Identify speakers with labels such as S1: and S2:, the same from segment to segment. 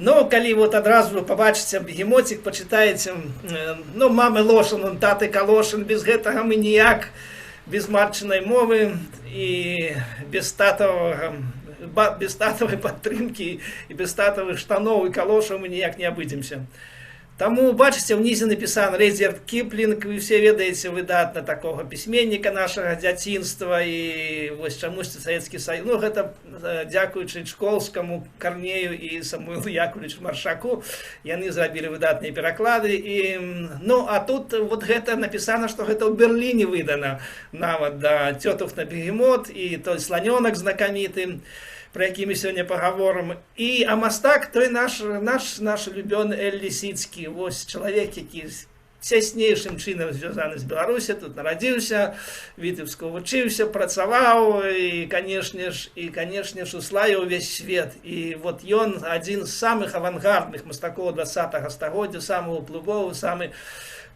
S1: Ну, калі вот адразу вы пабачыце бегемотик, пачытаеце, ну, мамы лошан, он таты калошан, без гэтага мы ніяк, без матчынай мовы і без татавага без татавай падтрымкі і без татавых штаноў і калошаў мы ніяк не абыдземся. Таму, бачыце, ўнізе напісана Рэдзьярд Кіплінг, вы все ведаеце выдатна такога пісьменніка нашага дзяцінства, і вось чамусьці Савецкі Саюз, ну, гэта дзякуючы Чкоўскаму, Карнею і Самуилу Яковлевичу Маршаку, яны зрабілі выдатныя пераклады. І, ну, а тут вот гэта напісана, што гэта ў Берліне выдана нават, да, Цётух на бегемот і той сланёнак знакаміты, про які мы сёння пагаворым. І а мастак той наш любёны Эль Лісіцкі, вось чалавек, які цяснейшым чынам звязаны з Беларусі, тут нарадзіўся, Віцебску вучыўся, працаваў і, канешне ж, уславіў увесь свет. І вот ён адзін з самых авангардных мастакоў 20 стагоддзя, самы ўплывовы, самы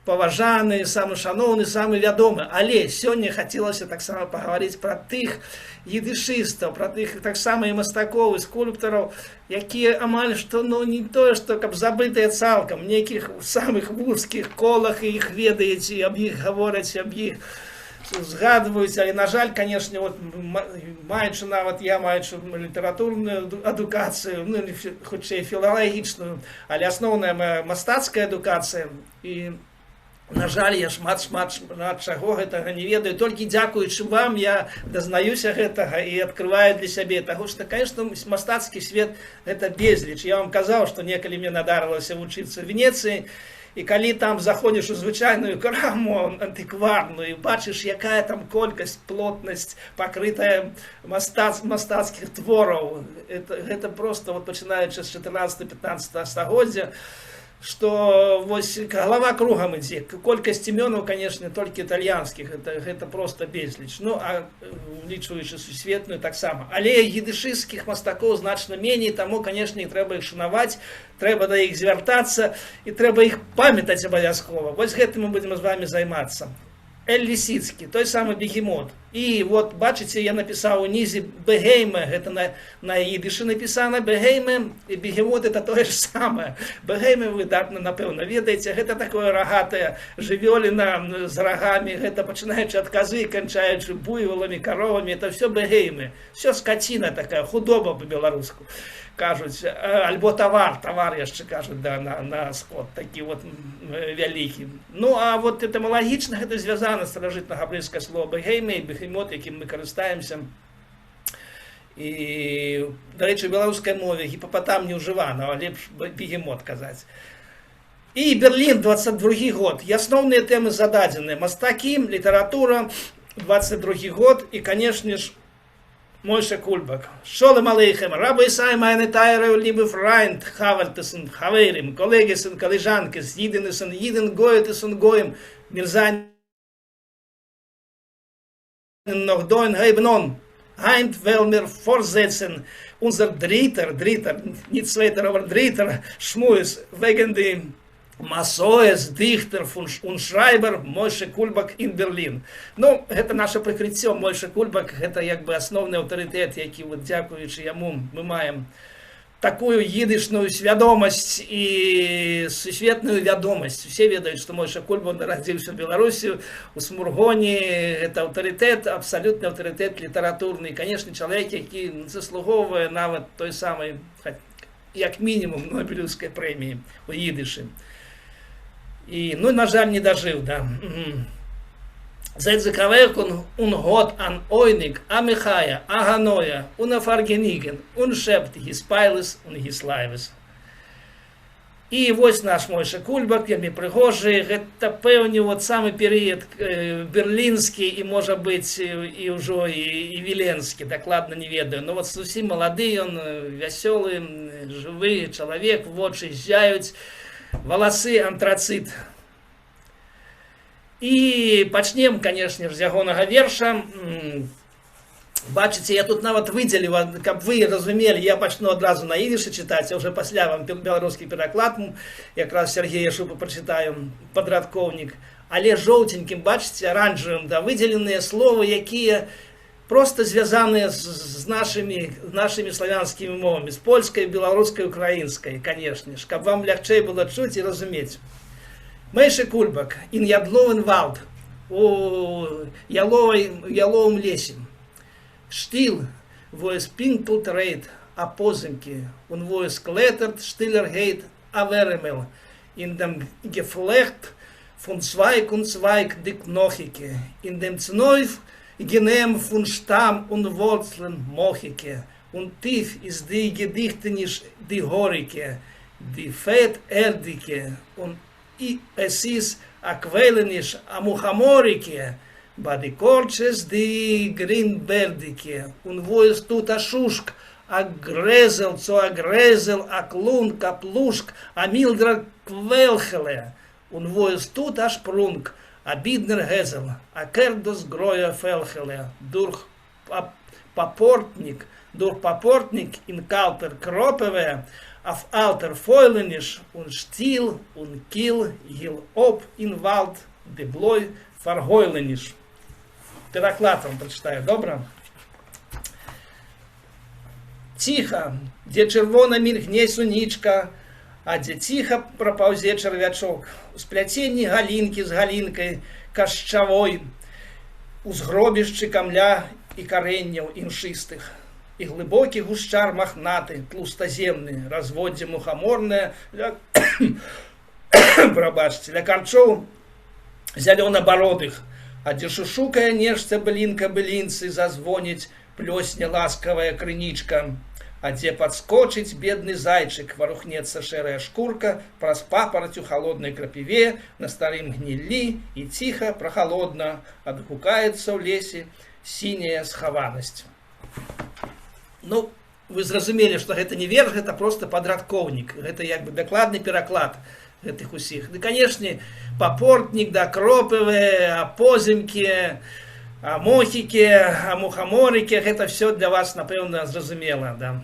S1: паважаны, самы шаноўны, самы вядомы. Але сёння хацелася таксама пагаварыць пра тых ідышыстаў, пра тых таксама і мастакоў, і скульптараў, якія амаль што, ну, не тое, што каб забытыя цалкам, нейкіх самых вузкіх колах і іх ведаеце, аб іх гавораць, аб іх згадваюць, але, на жаль, конечно, вот маючы нават я маючы літаратурную адукацыю, ну, хутчэй філалагічную, але асноўная моя мастацкая адукацыя, і, на жаль, я шмат, шмат, шмат чаго гэтага не ведаю. Толькі дзякуючы вам я дазнаюся гэтага і адкрываю для сябе таго, што, конечно, мастацкі свет — гэта безліч. Я вам казаў, што некалі мне надарылася вучыцца в Венецыі, і калі там заходзіш у звычайную краму антыкварную і бачыш, якая там колькасць, плотнасць пакрытая мастацкіх твораў, гэта просто вот пачынаючы з 14-15 стагоддзя, что вось галава кругам ідзе. Колькасць імёнаў, конечно, толькі італьянскіх, гэта просто безліч, ну, а улічваючы сусветную, таксама. Але ідышысцкіх мастакоў значна меней, таму, конечно, і трэба іх шанаваць, трэба да іх звяртацца і трэба іх памятаць абавязкова. Вось гэтым мы будзем з вами займацца. Эль Лісіцкі, той самы бегемот. І вот бачыце, я напісаў унізе бегейме, гэта на ідышы напісана бегейме, і бегемот — это тое ж самае. Бегейме выдатна, напэўна, ведаеце, гэта такое рагатая жывёліна з рагамі, гэта пачынаючы ад казы, канчаючы буйваламі, каровамі, это все бегеймы, все скаціна такая, худоба по-беларуску кажуць, альбо тавар, тавар яшчэ кажуць, да, на скот такі вот вялікі. Ну, а вот этымалагічна гэта звязана, старажытна-габрэйскае слово бегейме і бегемот, якім мы карыстаемся. І, дарэчы, у беларускай мове гіпапатам не ўжывана, лепш бегемот казаць. І Берлін, 22 год. І асноўныя тэмы зададзены: мастакі, літаратура, 22 год і, конечно ж, Мойша Кульбак. שלום עליכם, רבותי מײַנע טײַערע ליבע פֿרײַנד, חברטעס און חבֿרים, קאָלעגעס און קאָלעזשאַנקעס, ייִדענעס און ייִדן, גויעטעס און גויים, מיר זײַנען נאָך דאָ און הייבן אָן. הײַנט וועלן מיר פֿאָרזעצן אונדזער דריטער, דריטער, נישט צווייטער, אָבער דריטער שמועס וועגן די מסעות דיכטער און שרײַבער משה Кульбак אין Берлין. Ну, гэта наше прыкрыццё. Мойша Кульбак — гэта як бы асноўны аўтарытэт, які вот дзякуючы яму мы маем такую ідышную свядомасць і сусветную вядомасць. Усе ведаюць, што Мойша Кульбак нарадзіўся ў Беларусі, у Смургоні. Это аўтарытэт, абсалютны аўтарытэт літаратурны, конечно, чалавек, які заслугоўвае нават той самай, як мінімум, Нобелеўскай прэміі у ідышы. І, ну, на жаль, не дажыў, да. זײַט זיך אַוועק און האָט אַן עונג, אַ מחיה, אַ הנאה, און אַ פֿאַרגעניגן, און שעפּט התפּעלות און התלהבֿות. І вось наш Мойша Кульбак, вельмі прыгожы, гэта пэўне вот самы перыяд берлінскі і, можа быць, і ўжо і віленскі, дакладна не ведаю. Но вот зусім малады ён, вясёлы, жывы чалавек, вочы зяюць, валасы антрацыт. І пачнем, конечно ж, з ягонага верша. Бачыце, я тут нават выдзеліў, каб вы разумелі, я пачну адразу на ідышы чытаць, а уже пасля вам беларускі пераклад якраз Сергея Шупа прачытаю, падрадкоўнік. Але жоўценькім, бачыце, аранжавым, да, выдзеленыя словы, якія просто вот, ну, не ведаю, Просто звязаныя з нашымі славянскімі мовамі, з польскай, беларускай, украінскай, конечно ж, каб вам лягчэй было чуць і разумець. Мейше Кульбак, «In jabłowym Wald», у яловым лесе. Still, wo es pinkelt reit a Poziemke un wo es klettert stillerheit a Weremel, in dem Geflecht von Zweig und Zweig die Knochike, in dem Zunaufgenehm von Stamm und Wurzeln mochike, und tief ist die Gedächtnis die horike, die fetterdike, und es ist a Quälenisch a Muchamorike, ba die Korches die Grünbärdike, und wo es tut a Schuschk, a Gräsel zu a Gräsel, a Klunk, a Pluschk, a mildrer Quelchele, und wo es tut a Sprung, a bidner Häsel, a kehrt das groje Felchele, durch Paportnik in kalter Kropewe, auf alter Fäulenisch und still und kiel hiel op in Wald de bloi verheulenisch. Пераклад вам прачытаю, добра? Ціха, дзе чырвона мільгне сунічка, а дзе ціха прапаўзе чарвячок, у спляценні галінкі з галінкай кашчавой, у згробішчы камля і карэнняў імшыстых. І глыбокі гушчар махнаты, тлустаземны, разводдзе мухаморнае, ля, прабачце, ля карчоў зялёнабародых, а дзе шушукае нешта былінка былінцы, зазвоніць плёсне ласкавая крынічка, а дзе падскочыць бедны зайчык, варухнецца шэрая шкурка праз папараць у халоднай крапіве на старым гніллі, і ціха, прахалодна адгукаецца ў лесе сіняя схаванасць. Ну, вы зразумелі, што гэта не верш, гэта просто падрадкоўнік, гэта як бы дакладны пераклад гэтых усіх. Ды, конечно, папортнік, да кропывы, а поземкі, а мохікі, а мухаморыкі, гэта все для вас, напэўна, зразумела, да.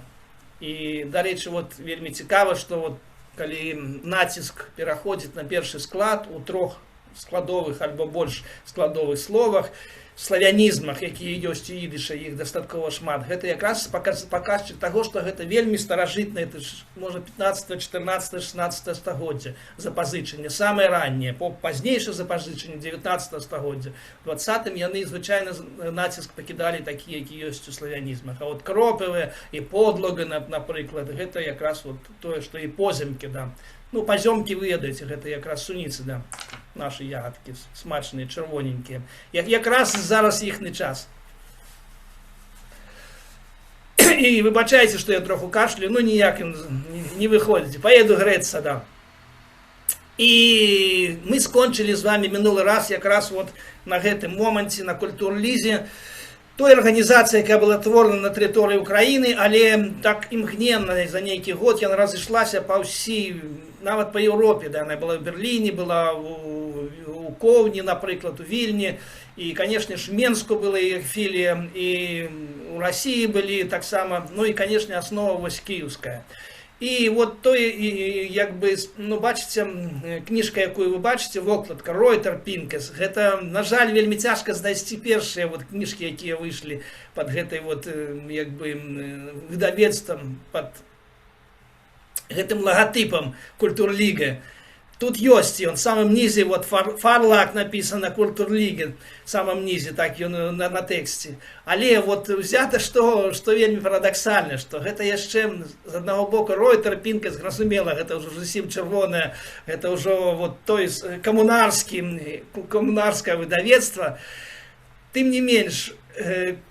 S1: І, дарэчы, вот вельмі цікава, што вот калі націск пераходзіць на першы склад у трох складовых альбо больш складовых словах, славянізмах, якія ёсць у ідыша, іх дастаткова шмат. Гэта якраз паказчык таго, што гэта вельмі старажытна, это ж, можа, 15, 14, 16 стагоддзя запазычанне, самае ранняе, пазнейшае запазычанне 19 стагоддзя. 20 яны звычайна націск пакідалі такі, які ёсць у славянізмах. А вот кропывы і подлога, напрыклад, гэта якраз вот тое, што і поземкі, да. Ну, пазёмкі вы ведаеце, гэта якраз суніцы, да, наши ягадкі смачныя, чырвоненькія. Якраз зараз іхны час. І выбачайце, што я троху кашлю, ну ніяк не выходзіць. Паеду грэцца, да. І мы скончылі з вами мінулы раз якраз вот на гэтым моманце, на Культурлізе, той арганізацыя, якая была творана на тэрыторыі Украіны, але так імгненна за нейкі год яна разышлася па ўсій, нават па Еўропе, да, она была ў Берліне, была у Коўні, напрыклад, у Вільні, і, конечно ж, Менску была іх філія, і у Расіі былі таксама, ну і, конечно, аснова вось кіеўская. І вот той, як бы, ну, бачыце, кніжка, якую вы бачыце, вокладка Ройтер Пінкес. Гэта, на жаль, вельмі цяжка знайсці першыя вот кніжкі, якія выйшлі под гэтай вот, як бы, выдавецтвам, под гэтым лагатыпам Культурліга. Тут ёсць ён, самым нізе, вот Verlag написано Культурліге, самым нізе, так ён на тэксце. Але вот взята, што вельмі парадаксальна, што гэта яшчэ з аднаго боку Ройтер Пінкас, зразумела, гэта ўжо зусім чырвонае, гэта ўжо вот той камунарскае выдавецтва. Тым не менш,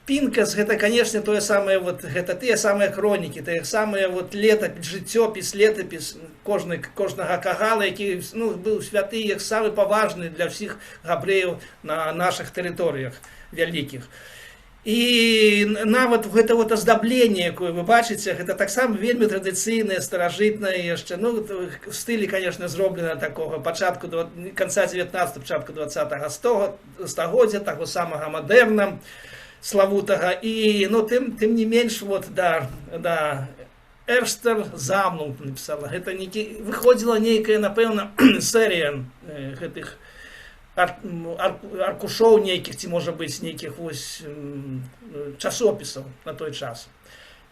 S1: Пінкас гэта, конечно, тое самае, вот гэта тыя самыя хронікі, тыя самыя вот летапіс, жыццёпіс, летапіс кожнага кагала, які, ну, быў святы, як самы паважны для ўсіх габрэяў на нашых тэрыторыях вялікіх. І нават гэта вот аздабленне, якое вы бачыце, гэта таксама вельмі традыцыйнае, старажытнае яшчэ, ну, в стылі, конечно, зроблена такога пачатку канца 19, пачатку 20 стагоддзя, таго самага мадэрна славутага. І, ну, тым не менш, вот, да, Erster Sammlung написала. Гэта некі, выходзіла нейкая, напэўна, серія гэтых аркушоў нейкіх ці, можа быць, нейкіх вось часопісаў на той час.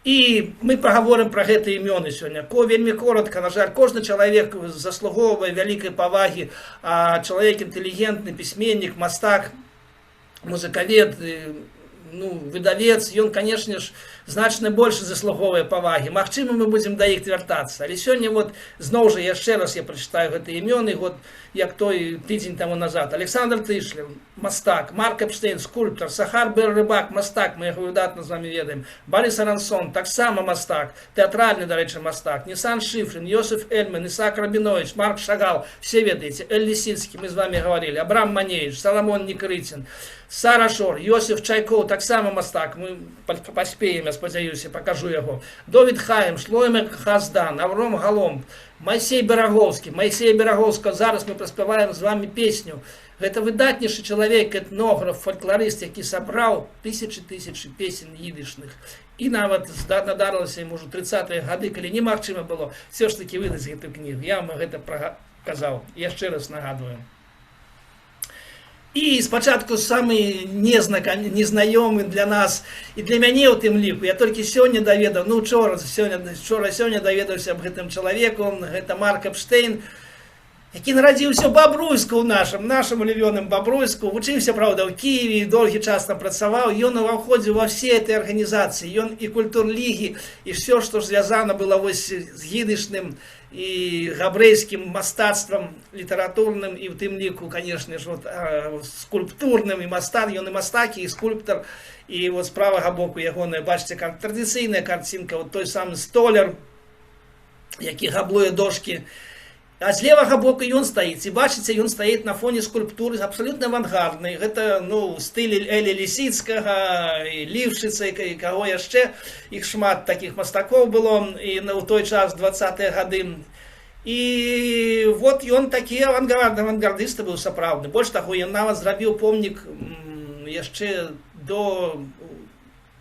S1: І мы пагаворым пра гэтыя імёны сёння. Вельмі коротка, на жаль, кожны чалавек заслугоўвае вялікай павагі, а чалавек інтэлігентны, пісьменнік, мастак, музыкавед, ну, выдавец, ён, конечно ж, значна больш заслугоўвае павагі. Магчыма, мы будзем да іх вяртацца. Але сёння вот зноў жа яшчэ раз я прачытаю гэтыя імёны, вот як той тыдзень таму назад. Александр Тышлер, мастак, Марк Эпштейн, скульптар, Сахар Бер Рыбак, мастак, мы яго выдатна з вами ведаем. Барыс Арансон, таксама мастак, тэатральны, дарэчы, мастак, Нісан Шыфрын, Йосиф Эльман, Ісаак Рабіновіч, Марк Шагал, все ведаеце, Эль Лісіцкі, мы з вами гаварылі, Абрам Маневіч, Саламон Нікрыцін, Сара Шор, Йосиф Чайкоў, таксама мастак, мы паспеем, я спадзяюся, пакажу яго. Довід Хаем, Шлойме Хаздан, Авром Галомб, Майсей Берагоўскі. Майсея Берагоўскага зараз мы праспяваем з вами песню. Гэта выдатнейшы чалавек, этнограф, фалькларыст, які сабраў тысячы, тысячы песен ідышных. І нават надарылася ім ужо 30-е гады, калі немагчыма было все ж таки выдаць гэту кнігу. Я вам гэта казаў, яшчэ раз нагадваю. І спачатку самы незнаёмы для нас і для мяне ў тым ліку. Я толькі сёння даведаў, ну, учора, сёння, учора, сёння даведаўся аб гэтым чалавеку. Гэта Марк Эпштейн, які нарадзіўся ў Бабруйску, ў нашым улюбёным Бабруйску, вучыўся, праўда, ў Кіеве, доўгі час там працаваў. Ён уваходзіў ва все этой арганізацыі, ён і культурлігі, і все, што ж звязана было вось з гідышным і габрэйскім мастацтвам літаратурным і ў тым ліку, конечно ж, вот, скульптурным, і мастак, ён і мастак, і скульптар. І вот з правага боку ягоная, бачыце, традыцыйная карцінка, вот той самы столяр, які габлуе дошкі. А з левага боку ён стаіць, і бачыце, ён стаіць на фоне скульптуры абсалютна авангарднай. Гэта, ну, ў стылі Элі Лісіцкага і Ліўшыца, і каго яшчэ, іх шмат такіх мастакоў было і на ў той час, 20-е гады. І вот ён такі авангардыст быў сапраўдны. Больш таго, ён нават зрабіў помнік яшчэ до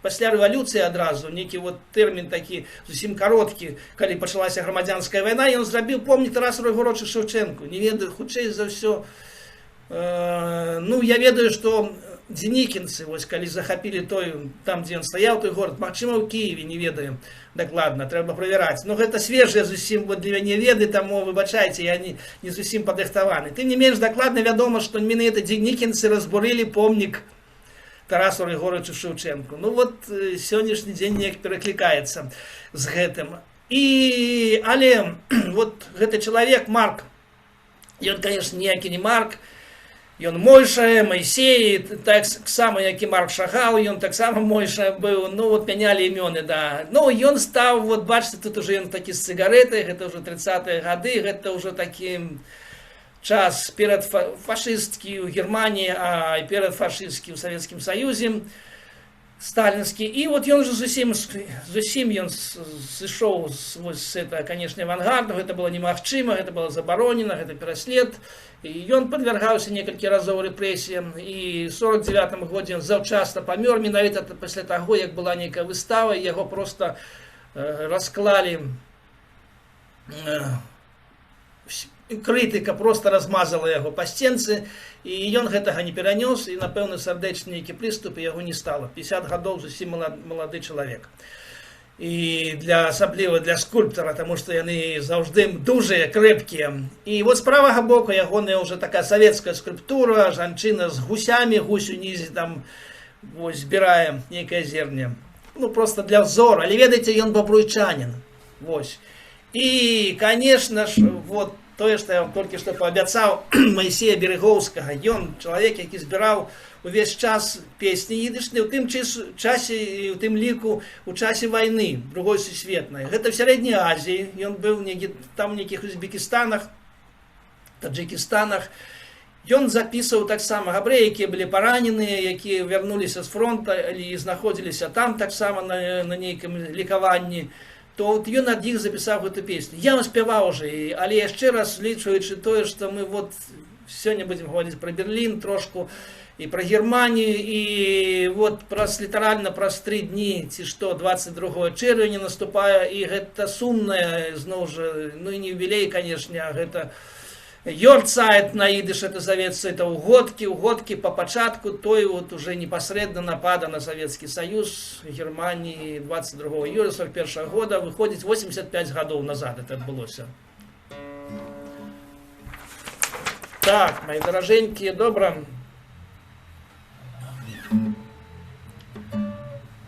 S1: пасля рэвалюцыі адразу, нейкі вот тэрмін такі зусім кароткі, калі пачалася грамадзянская вайна, ён зрабіў помнік Тарасу Рыгоравічу Шаўчэнку. Не ведаю, хутчэй за ўсё, ну, я ведаю, што дзенікінцы, вось калі захапілі той, там, дзе ён стаяў, той горад, магчыма, ў Кіеве, не ведаю дакладна, трэба правяраць. Но гэта свежыя зусім вот для мяне веды, таму выбачайце, я не зусім падрыхтаваны. Тым не менш, дакладна вядома, што менавіта дзенікінцы разбурылі помнік Тарасу Рыгоравічу Шаўчэнку. Ну вот сённяшні дзень неяк пераклікаецца з гэтым. І але вот гэты чалавек Марк, ён, конечно, ніякі не Марк, ён Мойша, Майсей, так сама, як і Марк Шагал, ён таксама Мойша быў, ну вот мянялі імёны, да. Ну, ён стаў, вот бачыце, тут уже ён такі з цыгарэтай, гэта ўжо 30-е гады, гэта ўжо такі час перад фашысткі ў Германіі, а і перад фашысткі ў Савецкім Саюзе, сталінскі. І вот ён же зусім ён сышоў вось з это, конечно, авангарду, гэта было немагчыма, гэта было забаронена, гэта пераслед. І ён падвяргаўся некалькі разоў рэпрэсіям, і 49 годзе ён заўчасна памёр, менавіта пасля таго, як была нейкая выстава, яго просто расклалі, крытыка просто размазала яго па сценцы, і ён гэтага не перанёс, і, напэўна, сардэчны нейкі прыступ, і яго не стала. 50 гадоў, зусім малады чалавек. І асабліва для скульптара, таму што яны заўжды дужыя, крэпкія. І вот з правага боку ягоная ўжо такая савецкая скульптура, жанчына з гусямі, гусь унізе там вось збірае нейкае зерне. Ну, просто для взору. Але ведаеце, ён бабруйчанін. Вось. І, конечно ж, вот тое, што я вам толькі што паабяцаў, Майсея Берагоўскага. Ён чалавек, які збіраў увесь час песні ідышныя, ў тым часе і ў тым ліку у часе вайны другой сусветнай. Гэта в Сярэдняй Азіі, ён быў некі, там у нейкіх Узбекістанах, Таджикістанах. Ён запісваў таксама габрэі, якія былі параненыя, якія вярнуліся з фронта і знаходзіліся там таксама на нейкім лекаванні, то вот ён ад іх запісаў гэту песню. Я вам спяваў уже, але яшчэ раз, лічуючы тое, што мы вот сёння будзем гаварыць пра Берлін трошку і пра Германію, і вот праз літаральна праз 3 дні ці што, 22 чэрвеня наступае, і гэта сумная зноў жа, ну і не юбілей, конечно, а гэта Йорцайт на ідыш это завецца, это угодкі по пачатку той вот уже непасрэдна напада на Советский Союз Германии 22 июля 41 года, выходит 85 гадоў назад это адбылося. Так, мои даражэнькія, добра.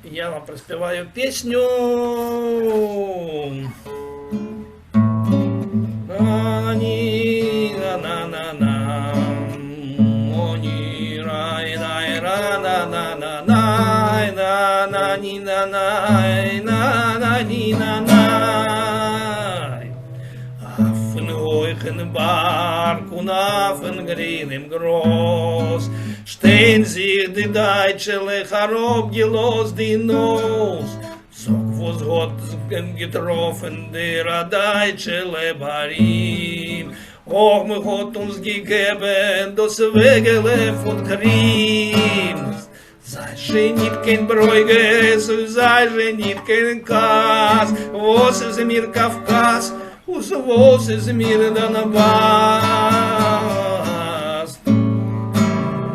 S1: Я вам праспяваю песню. Berg und auf den grünen Gras stehen sich die Deutsche herabgelost die Nos. Sag, was hat getroffen, der Deutsche Barim? Och, man hat uns gegeben das Wegele von Krim. Sei же nicht kein Bräuge, sei же nicht kein Kass, was ist mir Kafkas? Was ist mir Donbass?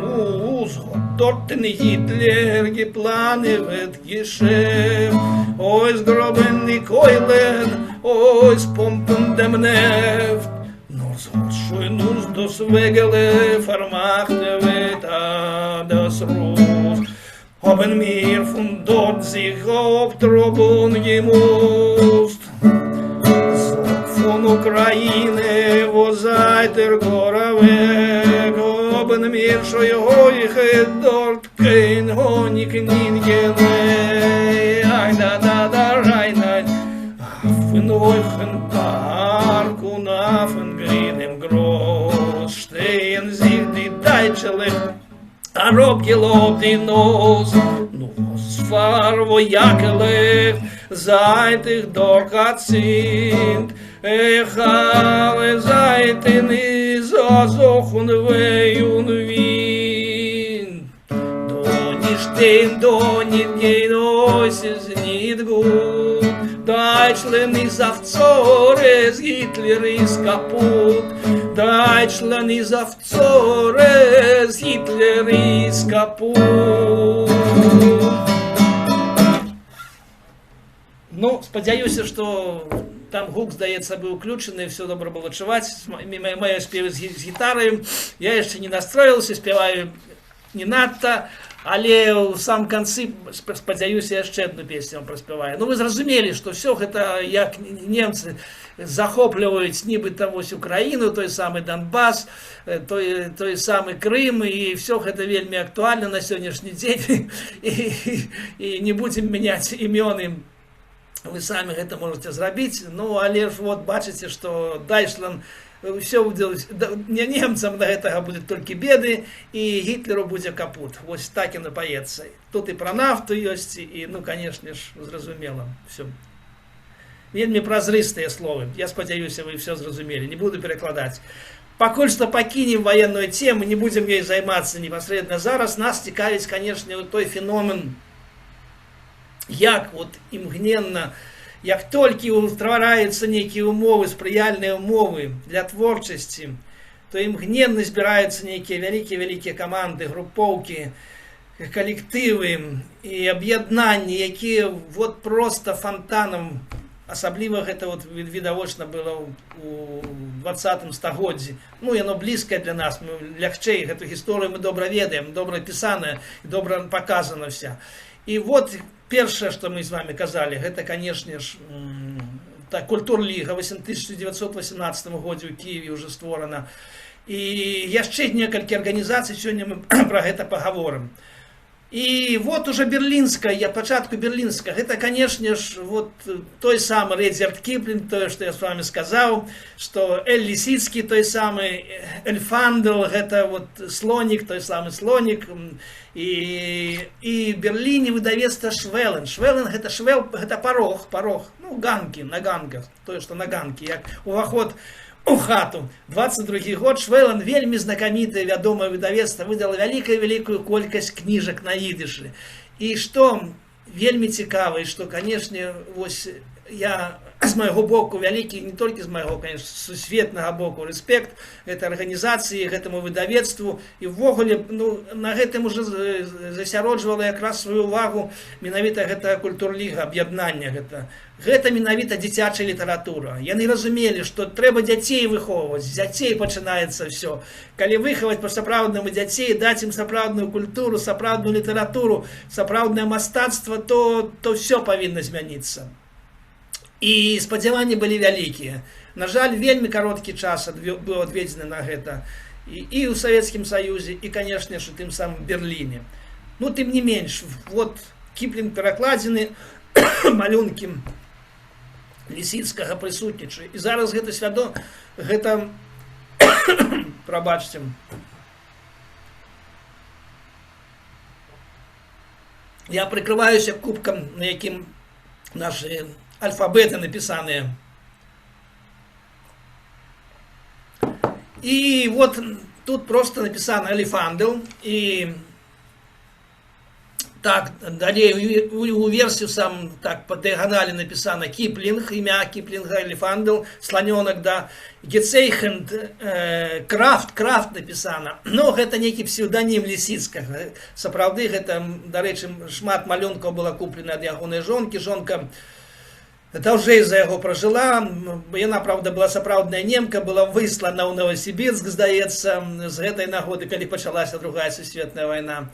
S1: Us hat dort den Hitler geplant Geschäft, ois groben die Keulen, ois pumpen dem Neft. Nur so schön uns das Wegele vermacht wird das Ruß. Haben wir von dort sich abtroben gemusst. Von Ukraine, wo seid ihr weg? Haben wir schon euch dort kein Honig nicht gelegt. Ai, da, da, da, rein, rein. Auf in euren Park und auf in grünem Groß stehen sich die Deutschen, herabgelobt die Nuss. Nu, was fahr, wo Jacke seit ich dort sind. Ich alle Seiten is a soch und weh und wind. Do nicht stehen, do nicht gehen, ois ist nicht gut. Deutschland ist auf Zores, Hitler ist kaputt. Deutschland ist auf Zores, Hitler ist kaputt. Ну, спадзяюся, што там гук, здаецца, быў уключаны, все добра было чуваць. Мае спевы з гітарай. Я яшчэ не настроіўся, спяваю не надта, але ў сам канцы, спадзяюся, яшчэ одну песню вам праспяваю. Ну, вы зразумелі, што ўсё гэта, як немцы захопліваюць нібыта вось Украіну, той самы Донбас, той самы Крым, і ўсё гэта вельмі актуальна на сённяшні дзень. І не будзем мяняць імёны. Вы самі гэта можете зрабіць, ну, але ж вот бачыце, што Дайчланд ўсё не немцам да гэтага будуць толькі беды, і Гітлеру будзе капут. Вось так і напаецца. Тут і пра нафту ёсць, і, ну, канешне ж, зразумела, всё. Вельмі празрыстыя словы. Я спадзяюся, вы всё зразумелі. Не буду перакладаць. Пакуль што пакінем ваенную тему, не будзем ёй займацца непасрэдна зараз. Нас цікавіць, канешне, той феномен, як вот імгненна, як толькі ўтвараюцца нейкія умовы, спрыяльныя умовы для творчасці, то імгненна збіраюцца нейкія вялікія-вялікія каманды, групоўкі, калектывы і аб'яднанні, якія вот просто фонтанам, асабліва гэта вот відавочна было у 20 стагоддзі. Ну, яно блізкае для нас, мы лягчэй гэту гісторыю мы добра ведаем, добра пісаная, добра паказана вся. І вот першае, што мы з вами казалі, гэта, канешне ж, та культурліга в 1918 годзе ў Киеве уже створана. І яшчэ некалькі арганізацый, сёння мы пра гэта пагаворым. І вот уже берлінская, я пачатку берлінская, гэта, канешне ж, вот той самы Рэдзярд Кіплінг, тое, што я с вами сказаў, што Эль Лісіцкі, той самы Эльфандл, гэта вот слонік, той самы слонік, і Берліне выдавецтва Швелен. Швелен гэта швел, гэта парог, парог, ну, ганкі, на ганках, тое, што на ганкі, як уваход у хату. 22 год Швелен, вельмі знакамітае, вядомае выдавецтва, выдала вялікую-вялікую колькасць кніжак на ідышы. І што вельмі цікава, і што, канешне, вось Я з майго боку вялікі, не толькі з майго, конечно, сусветнага боку рэспект гэтай арганізацыі, гэтаму выдавецтву. І ўвогуле, ну, на гэтым уже засяроджвала якраз сваю увагу менавіта гэтая культурліга, аб'яднання гэта. Гэта менавіта дзіцячая літаратура. Яны разумелі, што трэба дзяцей выхоўваць, з дзяцей пачынаецца ўсё. Калі выхаваць па-сапраўднаму дзяцей, даць ім сапраўдную культуру, сапраўдную літаратуру, сапраўднае мастацтва, то ўсё павінна змяніцца. І спадзяванні былі вялікія. На жаль, вельмі кароткі час быў адведзены на гэта і ў Савецкім Саюзе, і, канешне ж, у тым самым Берліне. Ну, тым не менш, вот Кіплінг перакладзены, малюнкі Лісіцкага прысутнічаюць. І зараз гэта свядо, гэта, прабачце, я прыкрываюся кубкам, на якім нашы альфабеты напісаныя. І вот тут просто написано Элефандел, і так, далей у версію сам так по диагонали написано Киплинг, имя Киплинга, Элефандел, слоненок, да, Гецейхенд, Крафт, Крафт написано. Но гэта некі псевдоним Лісіцкага. Сапраўды, гэта, дарэчы, шмат малюнкаў было куплена ад ягонай жонкі. Жонка даўжэй за яго пражыла. Яна, праўда, была сапраўдная немка, была выслана ў Новасібірск, здаецца, з гэтай нагоды, калі пачалася Другая сусветная вайна.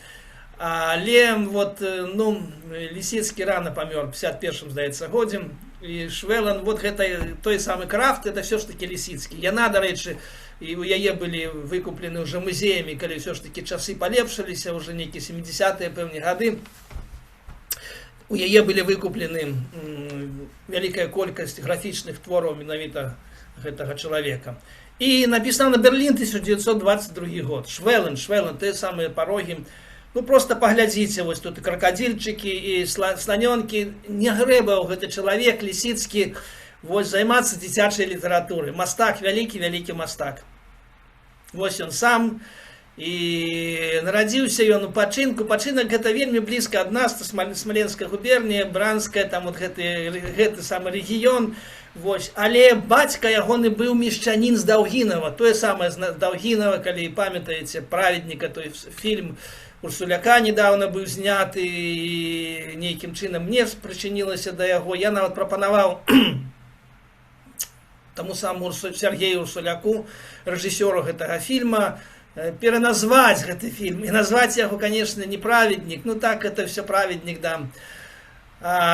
S1: Але вот, ну, Лісіцкі рана памёр, 51-м, здаецца, годзе. І Швелан, вот гэта той самы Крафт, это все ж таки Лісіцкі. Яна, дарэчы, і у яе былі выкуплены ўжо музеямі, калі ўсё ж таки часы палепшыліся, уже нейкія 70-е пэўныя гады. У яе былі выкуплены вялікая колькасць графічных твораў менавіта гэтага чалавека. І напісана Берлін, 1922 год. Швелен, Швелен, тыя самыя парогі. Ну, просто паглядзіце, вось тут і кракадзільчыкі, і сланёнкі. Не грэбаў гэты чалавек, Лісіцкі, вось займацца дзіцячай літаратурай. Мастак, вялікі, вялікі мастак. Вось ён сам. І нарадзіўся ён у Пачынку. Пачынак гэта вельмі блізка ад нас, Смаленская губернія, Бранская, там вот гэты самы рэгіён. Вось. Але бацька ягоны быў мешчанін з Даўгінава, тое самае з Даўгінава, калі памятаеце «Праведніка», той фільм Урсуляка недавно быў зняты, і нейкім чынам мне прычынілася да яго. Я нават прапанаваў таму самому Сергею Урсуляку, рэжысёру гэтага фільма, пераназваць гэты фільм і назваць яго, конечно, не «Праведнік», ну так это все «Праведнік», да.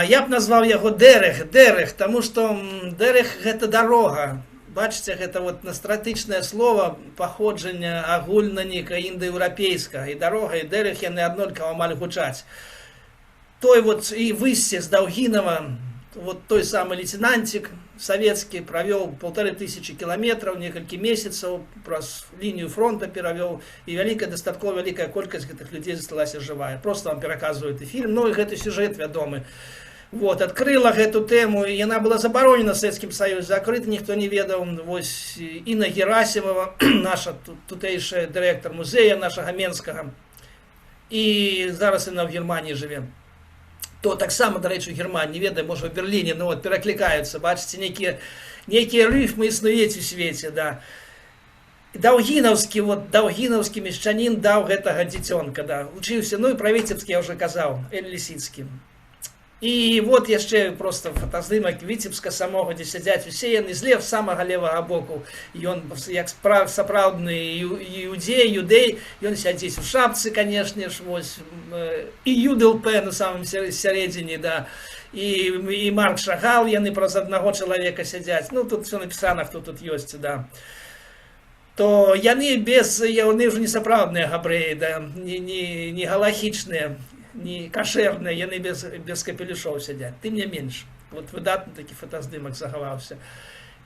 S1: Я б назваў яго «Дэрэг», «Дэрэг», таму што дэрэг гэта дарога. Бачыце, гэта вот настратычнае слово паходжання агульна нейкага індаеўрапейскага. І дарога, і дэрэг яны аднолькава амаль гучаць. Той вот і выйсце з Даўгінава, вот той самы лейтенантик советский провел 1500 километров, некалькі месяцаў праз лінію фронта перавёў, і вялікая, дастаткова вялікая колькасць гэтых людзей засталася жывая. Просто вам пераказваю гэты фільм, ну і гэты сюжэт вядомы. Вот, открыла гэту тэму, і яна была забаронена в Советскім Союзе, закрыта, ніхто не ведаў. Вось Інна Герасимова, наша тутэйшая дырэктар музея нашага менскага, і зараз яна в Германії жыве. То таксама, дарэчы, у Германіі, не ведаю, можа, у Берліне, ну вот пераклікаюцца, бачыце, некія рыфмы існуюць у свеце, да. Даўгінаўскі, вот даўгінаўскі мешчанін даў гэтага дзіцёнка, да, учыўся, ну і пра Віцебск я уже казаў, Эль Лісіцкі. І вот яшчэ просто фотаздымак Віцебска самога, дзе сядзяць усе яны злев самага левага боку. Ён як сапраўдны іудзей, юдэй, ён сядзіць у шапцы, канешне ж, вось, і ЮДЛП на самым сярэдзіне, да. І Марк Шагал, яны праз аднаго чалавека сядзяць. Ну, тут все напісана, хто тут ёсць, да. То яны без, яны ўжо не сапраўдныя габрэі, да, не галахічныя, не кашэрныя, яны без капелюшоў сядзяць. Тым не менш, вот выдатны такі фотаздымак захаваўся.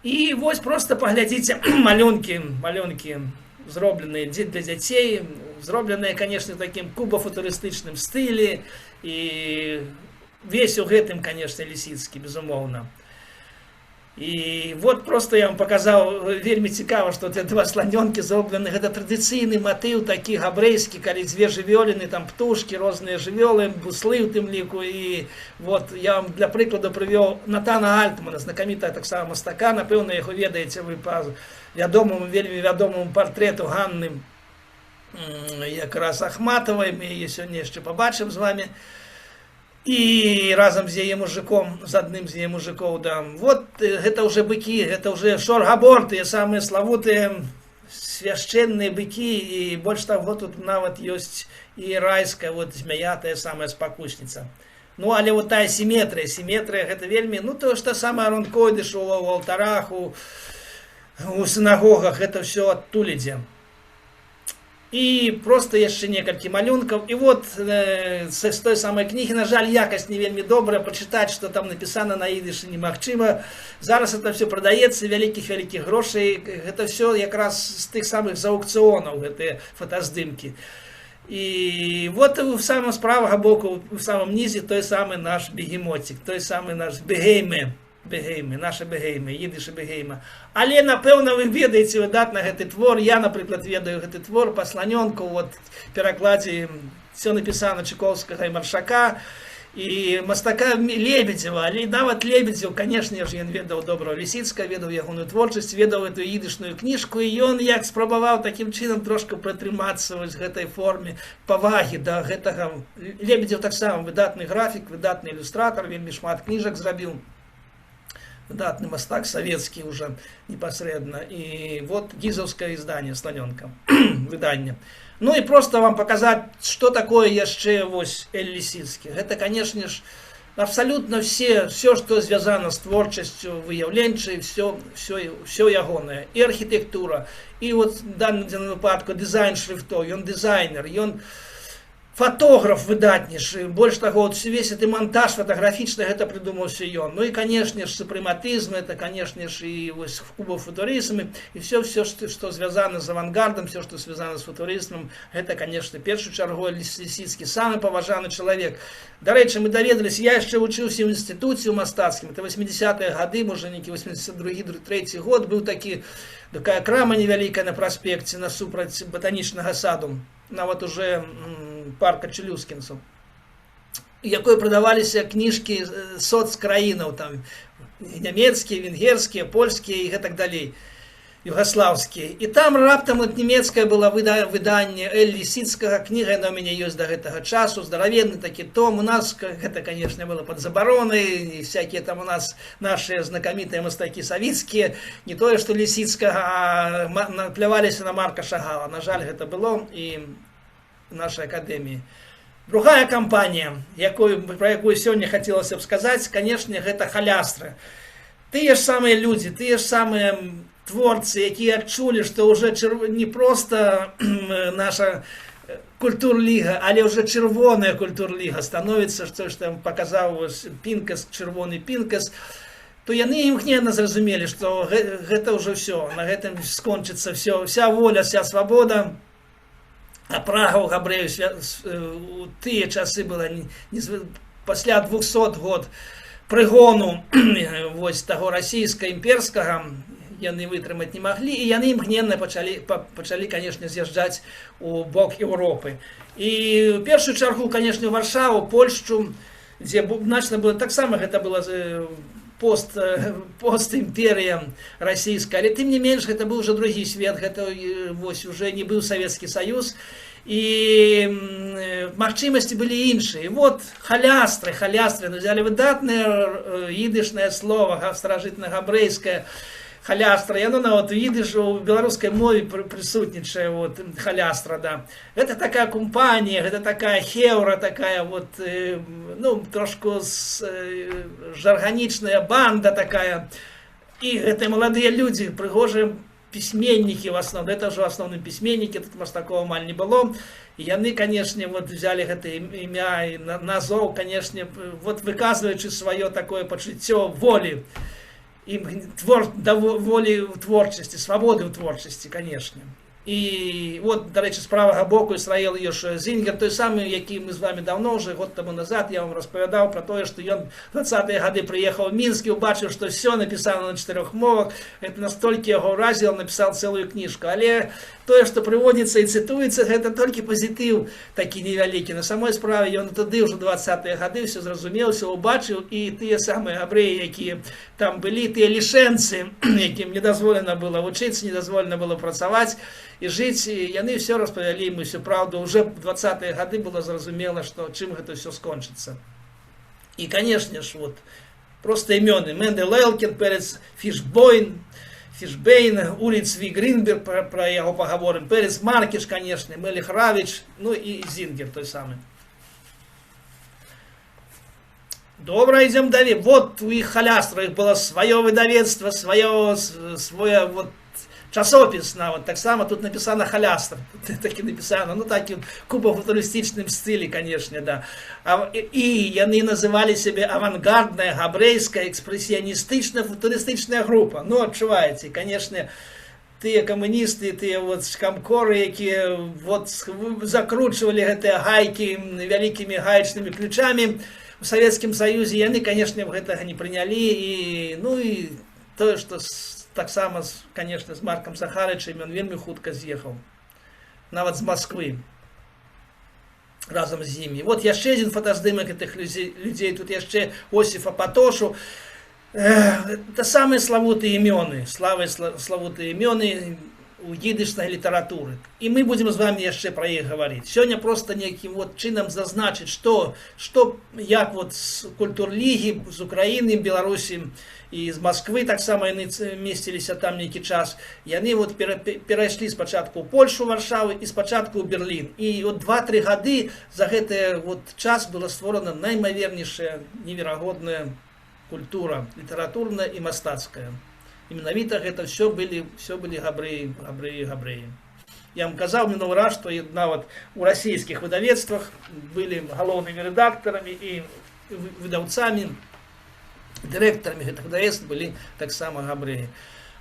S1: І вось просто паглядзіце малюнкі, зробленыя для дзяцей, зробленыя, конечно, такім кубафутурыстычным стылі, і весь у гэтым, конечно, Лісіцкі, безумоўна. І вот просто я вам показаў, вельмі цікава, што те два сланёнкі зроблены, гэта традыцыйны матыў такі габрэйскі, калі дзве жывёліны, там птушкі, розныя жывёлы, буслы ў тым ліку. І вот я вам для прыкладу прывёў Натана Альтмана, знакамітая таксама мастака, напэўна, яго ведаеце вы па вядомаму, вельмі вядомаму партрэту Ганны якраз Ахматавай, мы яе сёння яшчэ пабачым з вами і разам з яе мужиком, з адным з яе мужикоў, да. Вот гэта уже быкі, гэта уже шоргабор, тыя самыя славутыя свяшчэнныя быкі, і больш таго, тут нават ёсць і райская вот змяя, тая самая спакусніца. Ну, але вот тая сіметрыя, сіметрыя, гэта вельмі, ну, то ж та самая Арон Койдыш у алтарах, у сінагогах, гэта ўсё адтуль ідзе. І просто яшчэ некалькі малюнкаў. І вот з той самай кнігі, на жаль, якасць не вельмі добрая, пачытаць, што там напісана на ідышы, немагчыма. Зараз это все прадаецца вялікіх вялікіх грошай. Гэта все якраз з тых самых з аўкцыёнаў гэтыя фотаздымкі. І вот у самым з правага боку, у самым нізе той самы наш бегемотик, той самы наш бегейме. Бегейме, наша бегейме, ідыш бегейма. Але, напэўна, вы ведаеце выдатна гэты твор. Я, напрыклад, ведаю гэты твор па сланёнку, вот перакладзе все напісана Чукоўскага і Маршака і мастака Лебедзева. Але нават Лебедзеў, канешне ж, ён ведаў доброго Лісіцка, ведаў ягоную творчасць, ведаў эту ідышную кніжку, і ён як спрабаваў такім чынам трошку прытрымацца вось гэтай форме павагі да гэтага. Лебедзеў таксама выдатны графік, выдатны ілюстратар, вельмі шмат кніжак зрабіў, выдатны мастак савецкі уже непасрэдна. І вот гізаўскае издание слонёнка, выданне. Ну і просто вам показать, что такое яшчэ вось Эль Лісіцкі. Гэта, конечно ж, абсолютно все, что звязана з творчасцю выяўленчай, все, все ягонае: і архітэктура, і вот данным выпадку дызайн шрыфтоў, ён дызайнер, ён фотограф выдатнейшы. Больш таго, вот весь гэты монтаж фотаграфічны, гэта прыдумаўся ён. Ну і, конечно ж, супрэматызм, это, конечно ж, і вось кубафутурызм, і все, что звязана з авангардам, все, что связано з футурызмам, гэта, конечно, першую чаргу Лісіцкі, самы паважаны чалавек. Дарэчы, мы даведаліся, я яшчэ вучыўся ў інстытуце ў мастацкім, это 80-е гады, можа, нейкі 82, 3 год, быў такая крама невялікая на праспекце насупраць батанічнага саду, нават уже парка Челюскінцаў, якой прадаваліся кніжкі соцкраінаў, там нямецкія, венгерскія, польскія і гэтак далей, югаслаўскія. І там раптам вот нямецкае было выданне Эль Лісіцкага, кніга, яна у мяне ёсць да гэтага часу, здаравенны такі том. У нас гэта, конечно, было под забаронай, всякие там у нас наши знакамітыя мастакі савіцкія, не тое што Лісіцкага, а напляваліся на Марка Шагала. На жаль, гэта было і нашай акадэміі. Другая кампанія, про якую сёння хацелася б сказаць, конечно, гэта халястры. Тыя ж самыя людзі, тыя ж самыя творцы, якія адчулі, што ўжо не проста наша культурліга, але ўжо чырвоная культурліга становіцца, што ж там паказаў пінкас, чырвоны пінкас, то яны імгненна зразумелі, што гэта ўжо ўсё, на гэтым скончыцца все, вся воля, вся свабода. А прага ў габрэю у тыя часы была не, пасля 200 год прыгону вось таго расійска-імперскага яны вытрымаць не маглі, і яны імгненна пачалі, конечно, з'язджаць у бок Еўропы. І ў першую чаргу, конечно, Варшаву, Польшчу, дзе значна было таксама, гэта было постімперія расійская, але тым не менш гэта быў уже другі свет, гэта вось уже не быў Савецкі Саюз, і магчымасці былі іншыя. Вот халястры, халястры, ну, взяли выдатнае ідышнае слово, старажытна-габрэйскае халястра, яно нават ідыш у беларускай мове прысутнічае, вот халястра, да. Это такая кампанія, гэта такая хеўра, такая вот, ну, трошку жарганічная банда такая. І гэтыя маладыя людзі, прыгожыя пісьменнікі в основном, это ўжо асноўным пісьменнікі, тут мастакоў амаль не было. І яны, конечно, вот взяли гэта імя і назоў, конечно, вот выказваючы сваё такое пачуццё волі, ім твор да волі ў творчасці, свабоды ў творчасці, конечно. І вот, дарэчы, з правага боку Ісраэл Ешуа Зінгер, той самы, які мы з вами давно уже, год таму назад, я вам распавядаў про тое, што ён 20-е гады прыехаў у Мінск і убачыў, што все напісана на чатырох мовах. Это настолькі яго ўразіла, напісаў цэлую кніжку. Але тое, што прыводзіцца і цытуецца, гэта толькі пазітыў такі невялікі. На самой справе ён тады ўжо 20-е гады все зразумеў, все убачыў, і тыя самыя габрэі, якія там былі, тыя лішэнцы, якім не дазволена было вучыцца, не дазволена было працаваць і жыць, яны все распавялі ему всю праўду. Уже 20-е гады было зразумела, што чым гэта все скончыцца. І, конечно ж, вот просто імёны: Мендель Элкін, Перец Фішбойн, Фішбейн, Уры Цві Грынберг, про яго пагаворым, Перец Маркіш, конечно, Меліх Равіч, ну і Зінгер той самы. Добра, идем далее. Вот у іх халястра, іх было сваё выдавецтва, сваё, свое вот часопіс нават таксама тут написано «Халястр», так і написано, ну, так і куба футурыстычным стылі, конечно, да. І яны называлі сябе «Авангардная габрэйская экспрэсіяністычна футурыстычная група». Ну, адчуваеце, конечно, тыя камуністы, тыя вот камкоры, якія вот закручвалі гэтыя гайкі вялікімі гаечнымі ключамі у Савецкім Саюзе, яны, конечно, гэтага не прынялі. І ну і тое, што таксама, конечно, з Маркам Захарычам, ён вельмі хутка з'ехаў нават з Москвы разам з імі. Вот яшчэ адзін фотаздымак гэтых людзей. Тут яшчэ Осіф Апатошу. Это самыя славутыя імёны, славы, славутыя імёны у ідышнай літаратуры. І мы будзем з вами яшчэ пра іх гаварыць. Сёння просто нейкім вот чынам зазначыць, што як вот з Культурлігі, з Украіны, Беларусі і з Москвы таксама яны месціліся там нейкі час. Яны вот перайшлі спачатку ў Польшу, Варшавы, і спачатку ў Берлін. І вот 2-3 гады, за гэты вот час была створана наймавернейшая, неверагодная культура, літаратурная і мастацкая. І менавіта гэта все былі габрэі, габрэі, габрэі. Я вам казаў мінулы раз, што і нават у расійскіх выдавецтвах былі галоўнымі рэдактарамі і выдаўцамі, дырэктарамі гэтых выдавецтв былі таксама габрэі.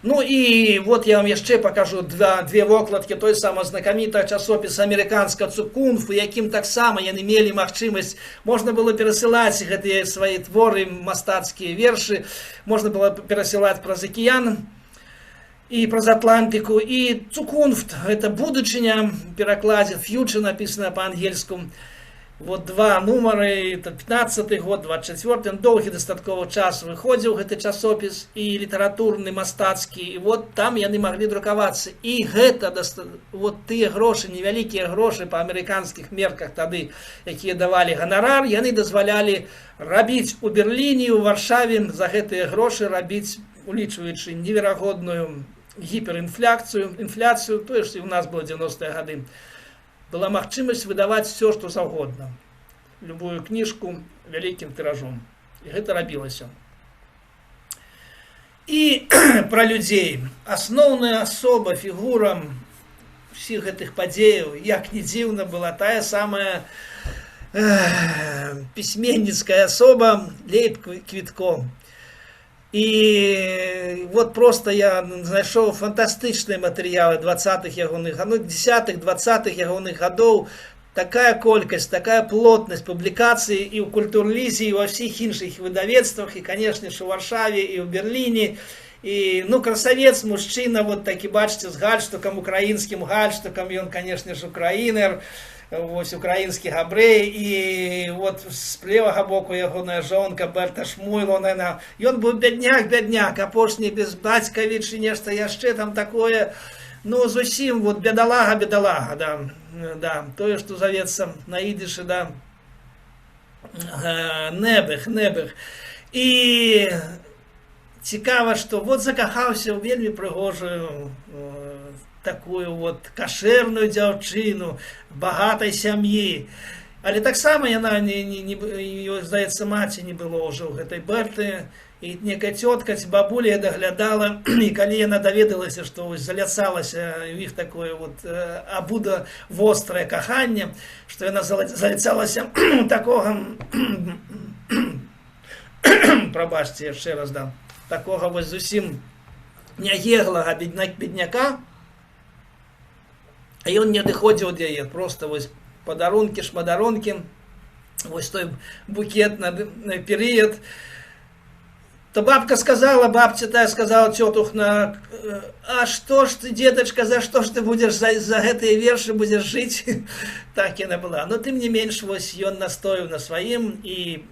S1: Ну і вот я вам яшчэ покажу две вокладкі той самого знакамітага часопіса амерыканска «Цукунф», якім таксама яны мелі магчымасць, можна было перасылаць гэтыя свае творы мастацкія, вершы, можна было перасылаць праз акіян і праз Атлантыку. І «Цукунфт» — гэта будучыня, перакладзе «future» написано по-ангельску. Вот два нумары, это 15 год, 24, доўгі дастаткова час выходзіў гэты часопіс, і літаратурны, мастацкі, і вот там яны маглі друкавацца. І гэта вот тыя грошы, невялікія грошы па амерыканскіх мерках тады, якія давалі ганарар, яны дазвалялі рабіць у Берліне, у Варшаве за гэтыя грошы рабіць, улічваючы неверагодную гіперінфляцыю, інфляцыю, тое ж і у нас было 90-е гады, была магчымасць выдаваць все, што заўгодна. Любую кніжку вялікім тыражом. І гэта рабілася. І пра людзей. Асноўная асоба, фігура всех гэтых падзеяў, як не дзіўна, была тая самая пісьменніцкая асоба Лейб Квітко. І вот просто я знайшоў фантастычныя матэрыялы 20-х ягоных, ну, 10-х, 20-х ягоных гадоў. Такая колькасць, такая плотнасць публікацый і ў Культурлізе, і ва ўсіх іншых выдавецтвах, і, конечно ж, у Варшаве, і ў Берліне. І, ну, красавец, мужчына, вот такі, бачыце, з гальштукам, украінскім гальштукам, ён, конечно ж, украінер, вось украінскі габрэй. І вот з левага боку ягоная жонка Берта Шмуйлонена. Ён быў бядняк, бядняк, апошні безбацькавіч і нешта яшчэ там такое. Ну, зусім вот бедалага, бедалага, да, тое, што завецца на ідышы, да, нэбэх, нэбэх. І цікава, што вот закахаўся ў вельмі прыгожую такую вот кашэрную дзяўчыну багатай сям'і. Але таксама яна не, ее, здаецца, маці не было ўжо ў гэтай Берты, і некая цётка ці бабуля даглядала. І калі яна даведалася, што вось заляцалася у іх такое вот абуда вострае каханне, што яна заляцалася такога, прабачце яшчэ раз, да, такога вось зусім нягеглага бедняка. Ён не адыходзіў ад яе, просто вось падарункі, шмадарункі, вось той букет на перыяд. То бабка сказала, бабця тая сказала, цётухна: «А что ж ты, деточка, за что ж ты будешь, за гэтыя вершы будешь жить?» Так яна была. Но тым не менш, вось ён настоіў на сваім, і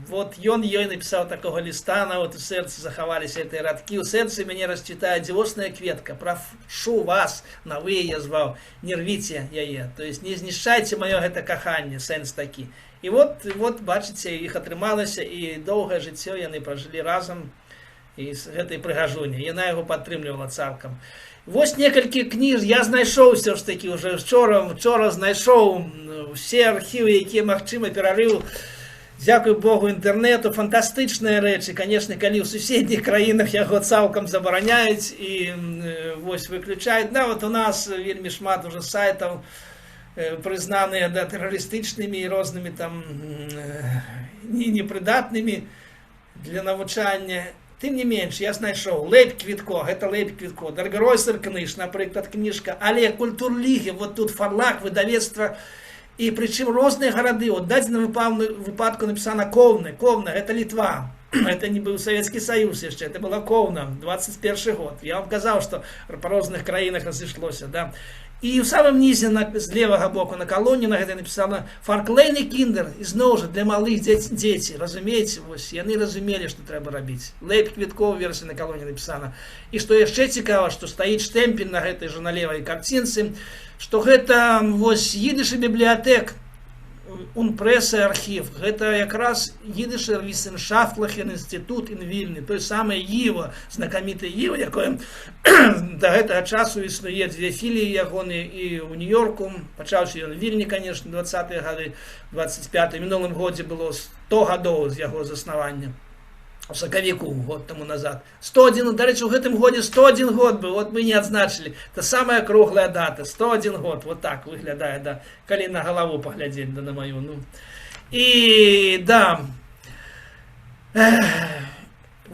S1: вот ён ёй напісаў такога ліста, нават у сэрцы захаваліся гэтыя радкі: «У сэрцы мяне расцвітае дзівосная кветка, прашу вас, — на вы яе зваў, — не рвіце яе», то есть не знішчайце маё гэта каханне, сэнс такі. І вот бачыце, іх атрымалася, і доўгае жыццё яны пражылі разам і з гэтай прыгажуняй. Яна яго падтрымлівала цалкам. Вось некалькі кніж я знайшоў все ж таки уже учора знайшоў усе архівы, якія магчыма, перарыў. Дзякуй Богу, інтэрнету, фантастычныя рэчы, конечно, калі ў суседніх краінах яго цалкам забараняюць і вось выключаюць. Нават у нас вельмі шмат уже сайтаў прызнаныя, да, тэрарыстычнымі і рознымі там непрыдатнымі для навучання. Тым не менш, я знайшоў Лейб Квітко, гэта Лейб Квітко, Дер гройсер Кныш, напрыклад, кніжка, але Культурлігі, вот тут фарлаг, выдавецтва, і прычым розныя гарады. Вот дадзеным выпадку напісана Коўны, Коўна, гэта Літва. Это не быў Савецкі Саюз яшчэ, это была Коўна, 21 год. Я вам казаў, што па розных краінах разышлося, да. І ў самым нізе з левага боку на калоне на гэтай напісана Фар клейне Киндер, ізноў жа для малых дзеці, разумееце, вось яны разумелі, што трэба рабіць. Лейб Квіткова версія на калоне напісана. І што яшчэ цікава, што стаіць штэмпель на гэтай жа, на левай карцінцы, што гэта вось Йидыше Библиотек ун Прессе-Архив, гэта якраз Йидышер Виссеншафтлихен Институт ин Вильне, той самы ЙИВА, знакаміты ЙИВА, якое да гэтага часу існуе, дзве філіі ягоны і ў Нью-Йорку, пачаўся ён у Вільні, конечно, 20-е гады, 25 мінулым годзе было 100 гадоў з яго заснавання. У сакавіку, год тому назад. 101, дарэчы, у гэтым годзе 101 год быў, вот мы не адзначылі. Та самая круглая дата, 101 год, вот так выглядае, да, калі на галаву паглядзець, да, на маю, ну. І, да,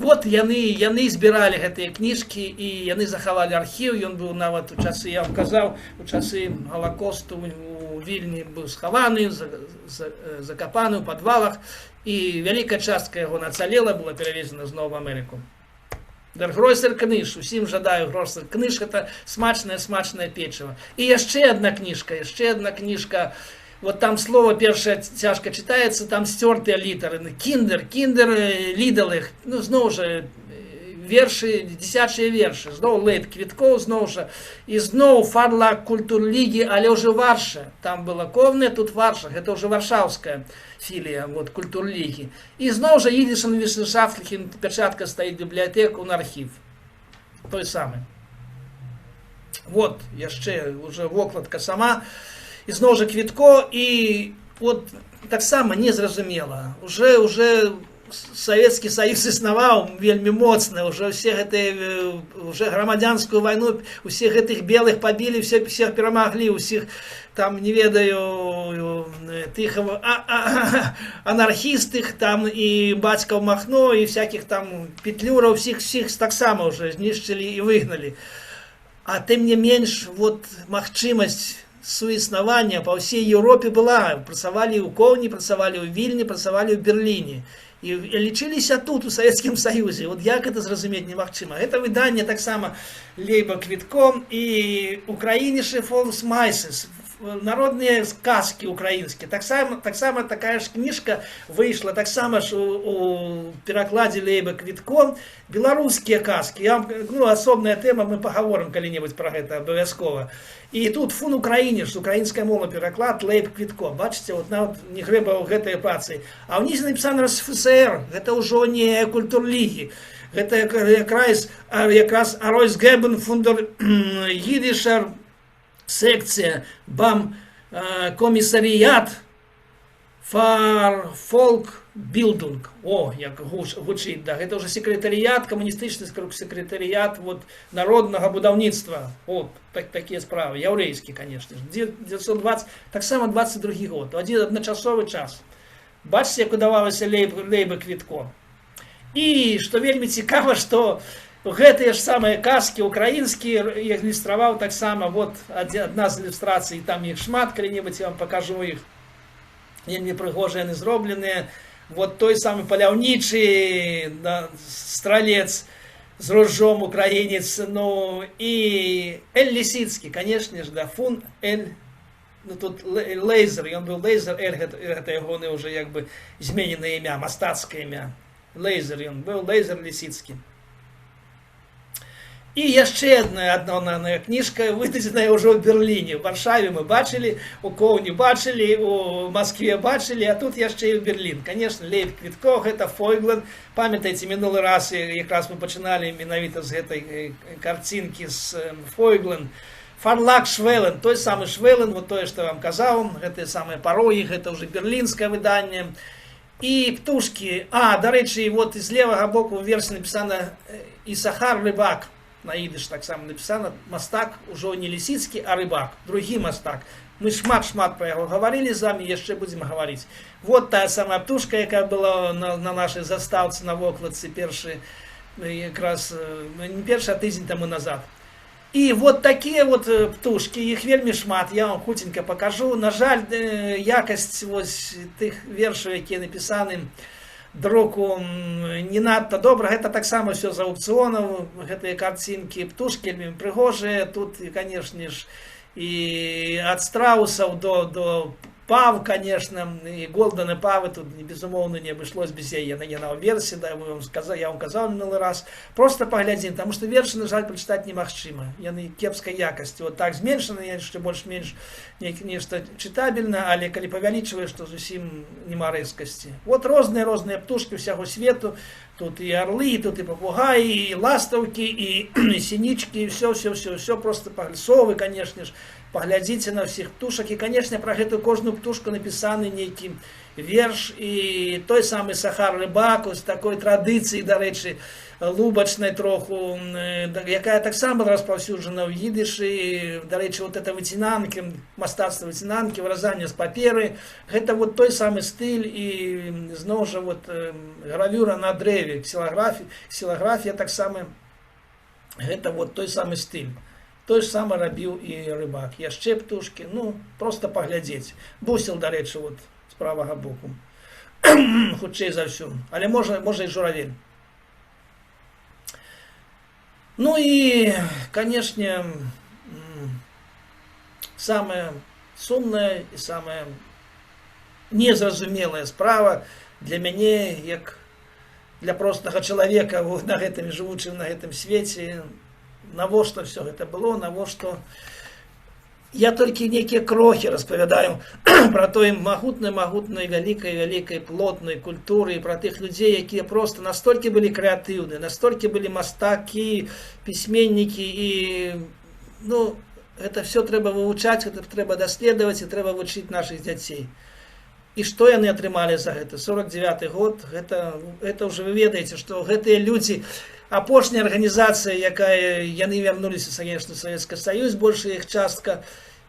S1: вот яны збіралі гэтыя кніжкі, і яны захавалі архіў, ён быў нават у часы, я вам казаў, у часы Галакосту у Вільні быў схаваны, закапаны ў падвалах, і вялікая частка яго нацалела, была перавезена зноў в Амерыку. Дер гройсер Кныш, усім жадаю гройсер Кныш, это смачнае, смачнае печыва. І яшчэ одна кніжка, яшчэ одна кніжка, вот там слово першае цяжка чытаецца, там сцёртыя літары, Киндер, Киндер Лиделых, ну, зноў жа, вершы, дзіцячыя вершы, зноў Лейб Квіткоў, зноў жа, і зноў фарлаг Культурлігі, але ўжо Варша, там была Коўна, тут Варша, гэта ўжо варшаўская філія, вот, Культурлігі. І зноў жа Йидишен Виссеншафтлихен, пячатка стаіць, Библиотек ун Архив, той самы. Вот, яшчэ уже вокладка сама, і зноў жа Квітко, і вот таксама незразумела, уже Савецкі Саюз існаваў вельмі моцна, уже все гэтыя, уже грамадзянскую вайну, усіх гэтых белых пабілі, все, всех перамаглі, усіх там, не ведаю, тых анархістых там і бацькаў Махно, і всяких там Петлюраў, всех таксама уже знішчылі і выгналі. А тым не менш, вот магчымасць суіснавання па ўсей Еўропе была. Працавалі ў Коўні, працавалі ў Вільні, працавалі ў Берліне. І лічыліся тут, у Савецкім Саюзе. Вот як это зразумець, немагчыма. Гэта выданне таксама Лейба Квітко і Украинише Фолксмайсес, народныя сказкі украінскія. Таксама такая ж кніжка выйшла, таксама ж у перакладзе Лейба Квітко, беларускія казкі. Я вам, ну, асобная тэма, мы пагаворым калі-небудзь пра гэта абавязкова. І тут фун Украинише, украінская мова пераклад, Лейб Квітко. Бачыце, вот нават не грэбаў гэтай працы. А ўнізе напісана РСФСР, гэта ўжо не Культурлігі. Гэта якраз Араусгебен фун дер Йидишер Секция бам Комиссариат фар Фолксбилдунг. О, як гучыць, да. Гэта ўжо секретарыят, камуністычны секретарыят, вот, народнага будаўніцтва. Вот, такія справы. Яўрэйскі, конечно. 920, таксама 22 год. Адзін адначасовы час. Бачыце, як удавалася Лейба Квітко. І што вельмі цікава, што Гэтыя ж самыя казкі украінскія ілюстраваў таксама. Вот адна з ілюстрацый, там іх шмат, калі-небудзь я вам пакажу іх. Вельмі прыгожыя яны зробленыя. Вот той самы паляўнічы, да, стралец з ружжом, украінец, ну і Эль Лісіцкі, конечно ж, да, фун Эль, ну тут Лейзер, ён быў Лейзер Эль, гэта ягоны ўжо як бы змененае імя, мастацкае імя. Лейзер ён быў, Лейзер Лісіцкі. І яшчэ адна кніжка, выдадзеная ўжо ў Берліне. У Варшаве мы бачылі, у Коўні бачылі, у Маскве бачылі, а тут яшчэ і ў Берлін. Конечно, Лейб Квітко, гэта Фойглен. Памятаеце, мінулы раз якраз мы пачыналі менавіта з гэтай карцінкі з Фойглен. Фарлаг Швелен, той самы Швелен, вот тое, што я вам казаў, гэтыя самыя парогі, гэта ўжо берлінскае выданне. І птушкі, дарэчы, вот з левага боку ў версе напісана Ісахар Рыбак, на ідыш таксама напісана, мастак ужо не Лісіцкі, а Рыбак, другі мастак. Мы шмат-шмат пра яго гаварылі з вами, яшчэ будзем гаварыць. Вот тая самая птушка, якая была на нашай застаўцы на вокладцы першы, якраз не першы, а тыдзень таму назад. І вот такія вот птушкі, іх вельмі шмат, я вам хуценька пакажу. На жаль, якасць вось тых вершаў, якія напісаны друку, не надта добра. Гэта таксама все з аўкцыёнаў, гэтыя карцінкі, птушкі вельмі прыгожыя. Тут, конечно ж, і ад страусаў до пав, конечно, і голданы павы тут, безумоўна, не абышлось без яе. Яна ў версе, да, вам сказал, я вам казаў мінулы раз. Просто паглядзім, таму што вершы, на жаль, прачытаць немагчыма. Яны кепскай якасці. Вот так зменшаны, яшчэ больш-менш нешта чытабельна, але калі павялічваеш, то зусім няма рэзкасці. Вот розныя птушкі ўсяго свету. Тут і орлы, тут і папугаі, і ластаўкі, і сінічкі, і все, все, все, все просто совы, конечно ж. Паглядзіце на ўсіх птушак, і, конечно, пра гэтую кожную птушку напісаны нейкі верш. І той самы Сахар Рыбак з такой традыцыі, дарэчы, лубачнай троху, якая таксама распаўсюджана ў ідышы. Дарэчы, вот это выцінанкі, мастацтва выцінанкі, выразанне з паперы, гэта вот той самы стыль. І зноў жа вот гравюра на дрэве, ксілаграфія, ксілаграфія таксама, гэта вот той самы стыль. Той ж самы рабіў і Рыбак. Яшчэ птушкі, ну, просто паглядзець. Бусел, дарэчы, вот з правага боку. Хутчэй за ўсё. Але можа і журавель. Ну і, конечно, самая сумная і самая незразумелая справа для мяне, як для простага чалавека на гэтым жывучым на гэтым свеце, навошта все гэта было, навошта. Я толькі нейкія крохі распавядаю пра той магутнай, вялікай, вялікай, плотнай культуры, пра тых людзей, якія просто настолькі былі крэатыўны, настолькі былі мастакі, пісьменнікі. І, ну, это все трэба вывучаць, гэта трэба даследаваць і трэба вучыць нашых дзяцей. І што яны атрымалі за гэта? 49 год, гэта ўжо вы ведаеце, што гэтыя людзі, апошняя арганізацыя, якая, яны вярнуліся, конечно, Савецкі Саюз, большая іх частка,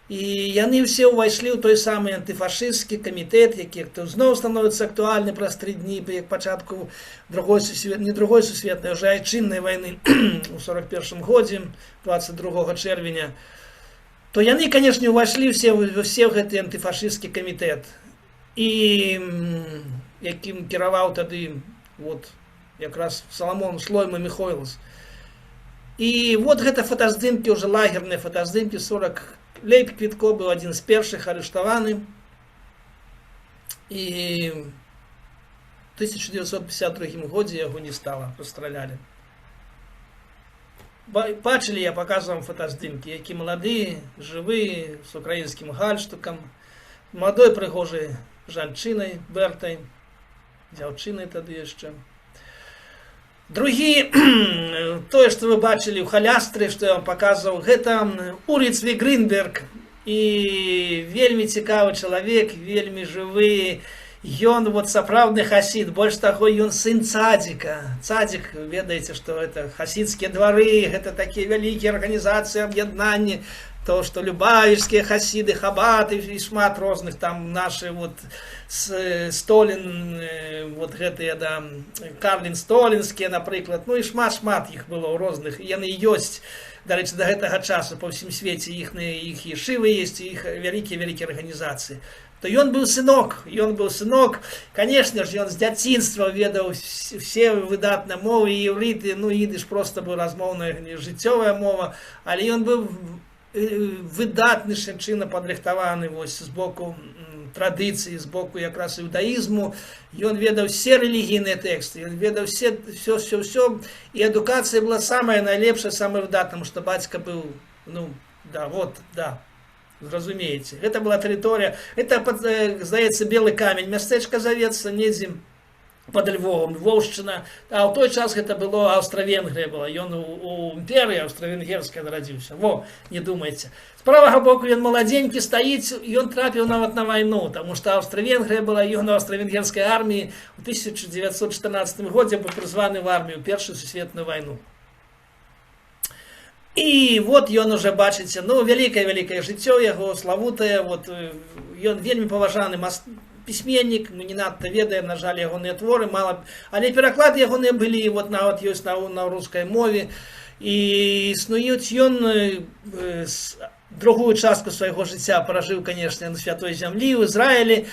S1: і яны ўсе ўвайшлі ў той самы антыфашысцкі камітэт, які то зноў становіцца актуальны праз 3 дні як пачатку другой сусвет, не другой сусветнай, уже айчыннай вайны у 41 годзе 22 чэрвеня. То яны, конечно, ўвайшлі все ў гэты антыфашысцкі камітэт, і якім кіраваў тады вот якраз Саламон Шлойма Міхойлас. І вот гэта фотаздымкі, уже лагерныя фотаздымкі 40. Лейб Квітко быў адзін з першых арыштаваны, і 1952 годзе яго не стала, расстралялі. Бачылі, я паказваў фотаздымкі, які малады, жывы, з украінскім гальштукам, маладой прыгожай жанчынай Бертай, дзяўчынай тады яшчэ. Другі, тое, што вы бачылі ў халястры, што я вам паказваў, гэта Уры Цві Грынберг. І вельмі цікавы чалавек, вельмі жывы. Ён вот сапраўдны хасід, больш таго, ён сын цадзіка. Цадзік, ведаеце, што это хасідскія двары, гэта такія вялікія арганізацыі, аб'яднанні. То, што любавічскія хасіды, хабаты і шмат розных там нашы вот Столін, вот гэтыя, да, Карлін Столінскія, напрыклад, ну і шмат-шмат іх было ў розных, яны ёсць, дарэчы, да гэтага часу па ўсім свеце іхныя іх ешывы есть, іх вялікія-вялікія арганізацыі. То ён быў сынок, ён быў сынок, конечно ж, ён з дзяцінства ведаў все выдатна мовы, іўрыты, ну, ідыш просто быў размоўная жыццёвая мова, але ён быў выдатнейшым чынам падрыхтаваны вось з боку традыцыі, з боку якраз іудаізму. Ён ведаў все рэлігійныя тэксты, ён ведаў все, все, все, все, і адукацыя была самая найлепшая, самая выдатная, што бацька быў, ну, да, вот, да, зразумееце. Гэта была тэрыторыя, это, здаецца, Белы Камень, мястэчка завецца, недзе под Львовом, Львоўшчына, а ў той час гэта было Аўстра-Венгрыя была, ён у імперыі аўстра-венгерскай нарадзіўся. Во, не думайце. З правага боку ён маладзенькі стаіць, ён трапіў нават на вайну, таму што Аўстра-Венгрыя была, ён у аўстра-венгерскай арміі ў 1914 годзе быў прызваны в армію, Першую сусветную вайну. І вот ён уже, бачыце, ну, вялікае-вялікае жыццё яго, славутае, вот, ён вельмі паважаны пісьменнік, мы не надта ведаем, на жаль, ягоныя творы, мала, але пераклады ягоныя былі, вот нават ёсць на рускай мове, і існуюць. Ён другую частку свайго жыцця пражыў, конечно, на Святой Зямлі, ў Ізраілі,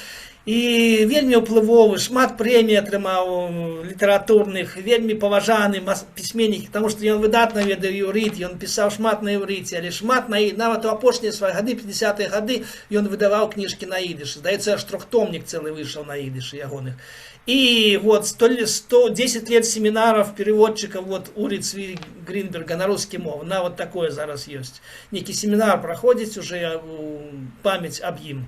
S1: і вельмі ўплывовы, шмат прэмій атрымаў літаратурных, вельмі паважаны пісьменнік, таму што ён выдатна ведаў іўрыт, ён пісаў шмат на іўрыце, але шмат на, нават у апошнія свае гады, 50-е гады, ён выдаваў кніжкі на ідышы. Здаецца, аж трохтомнік цэлы выйшаў на ідышы ягоных. И вот 110 лет семинаров переводчиков вот Ури Цви Гринберга на русский мову. На вот такое зараз есть. Некий семинар проходит уже у память аб ім.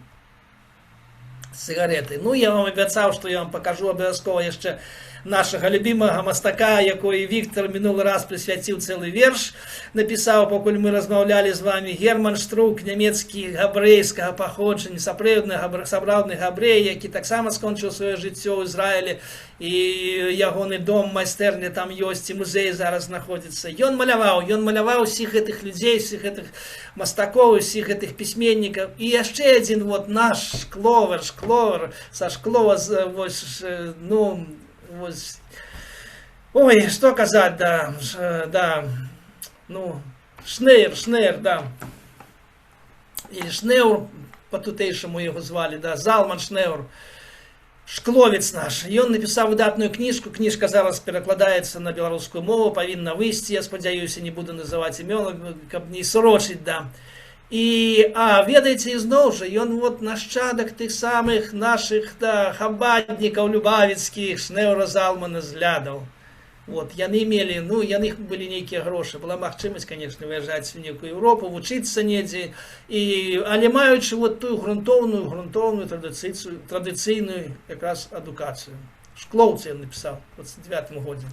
S1: Сигареты. Ну, я вам абяцаў, што я вам покажу абавязкова яшчэ нашага любімага мастака, якой Віктор мінулы раз прысвяціў цэлы верш, напісаў, пакуль мы размаўлялі з вами. Герман Штрук, нямецкі габрэйскага паходжання, сапраўдны габрэй, які таксама скончыў сваё жыццё ў Ізраілі, і ягоны дом, майстэрня там ёсць, і музей зараз знаходзіцца. Ён маляваў усіх гэтых людзей, усіх гэтых мастакоў, усіх гэтых пісьменнікаў. І яшчэ адзін вот наш Шкловер, са Шклова, вось, ну, вось, ой, што казаць, да, да, ну, Шнеер, да, і Шнеур, по-тутэйшаму яго звалі, да, Залман Шнеур, шкловец наш. Ён напісаў выдатную кніжку, кніжка зараз перакладаецца на беларускую мову, павінна выйсці, я спадзяюся, не буду называць імён, каб не сурочыць, да. І, а, ведаеце, ізноў жа, ён вот нашчадак тых самых нашых, да, хабаднікаў любавіцкіх, Шнеура Залмана з Лядаў. Вот, яны мелі, ну, яны былі нейкія грошы, была магчымасць, конечно, выязджаць в некую Европу, вучыцца недзе, і, але маючы вот тую грунтоўную традыцыйную якраз адукацыю. Шклоўцы ён напісаў в 29 годзе.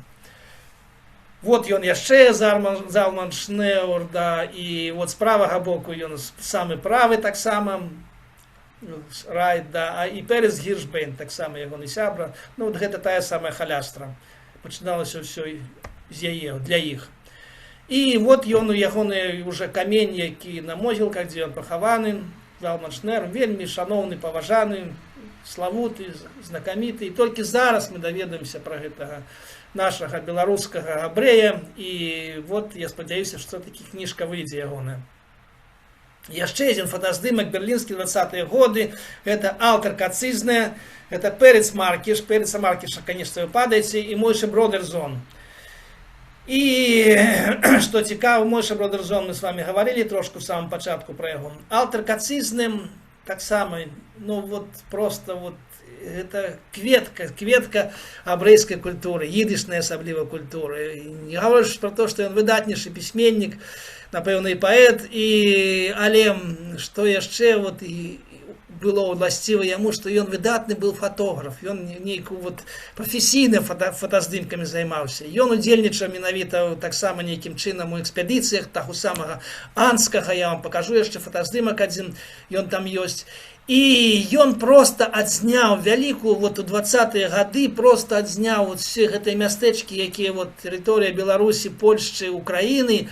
S1: Вот ён яшчэ Залман Шнеур, да, і вот з правага боку ён самы правы таксама, right, да, а і Перец Гіршбейн таксама ягоны сябра. Ну, вот гэта тая самая халястра. Пачыналася ўсё з яе, для іх. І вот ён у ягоны уже камень, які на могілках, дзе ён пахаваны, Залман Шнеур, вельмі шаноўны, паважаны, славуты, знакаміты. І толькі зараз мы даведаемся пра гэтага нашага беларускага габрэя, і вот я спадзяюся, што такі кніжка выйдзе ягоная. Яшчэ адзін фотаздымак, берлінскі, 20-е годы, гэта Алтер Кацызне, это Перец Маркіш, Переца Маркіша, конечно, вы падаеце, і Мойша Бродерзон. І што цікава, Мойша Бродерзон, мы с вами говорили трошку в самом пачатку пра яго. Алтер Кацызне таксама, ну вот просто вот это кветка, кветка габрэйскай культуры, ідышнай асабліва культуры. Не гаворыш про то, што ён выдатнейшы пісьменнік, напэўна, і паэт, і але што яшчэ вот і было ўласціва яму, што ён выдатны быў фатограф, ён нейку вот прафесійна фотаздымкамі займаўся. Ён удзельнічаў менавіта таксама нейкім чынам у экспедыцыях таго самага Анскага, я вам покажу яшчэ фотаздымак адзін, ён там ёсць. І ён просто адзняў вялікую вот у 20-е гады, просто адзняў вот все гэтыя мястэчкі, якія вот тэрыторыя Беларусі, Польшчы, Украіны.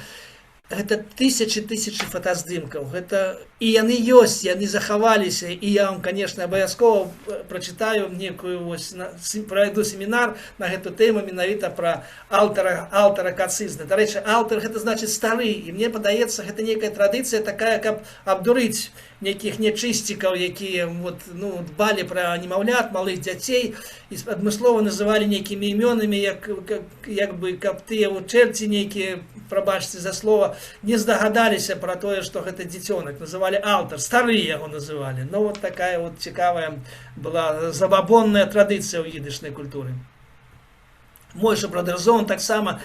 S1: Гэта тысячи, тысячи фотаздымкаў. Гэта і яны ёсць, яны захаваліся, і я вам, конечно, абавязкова прачытаю некую вось пройду семінар на гэту тэму, менавіта пра алтара Кацызны. Дарэчы, алтар — гэта значыць стары, і мне падаецца, гэта некая традыцыя такая, каб абдурыць некіх нечысцікаў, якія вот, ну, дбалі пра немаўлят, малых дзяцей і адмыслова называлі нейкімі імёнамі, як бы каб тыя вот чэрці нейкія, прабачце за слова, не здагадаліся пра тое, што гэта дзіцёнак. Называлі алтар, стары яго называлі. Ну вот такая вот цікавая была забабонная традыцыя ў ідышнай культуры. Мойша Брадэрзон таксама,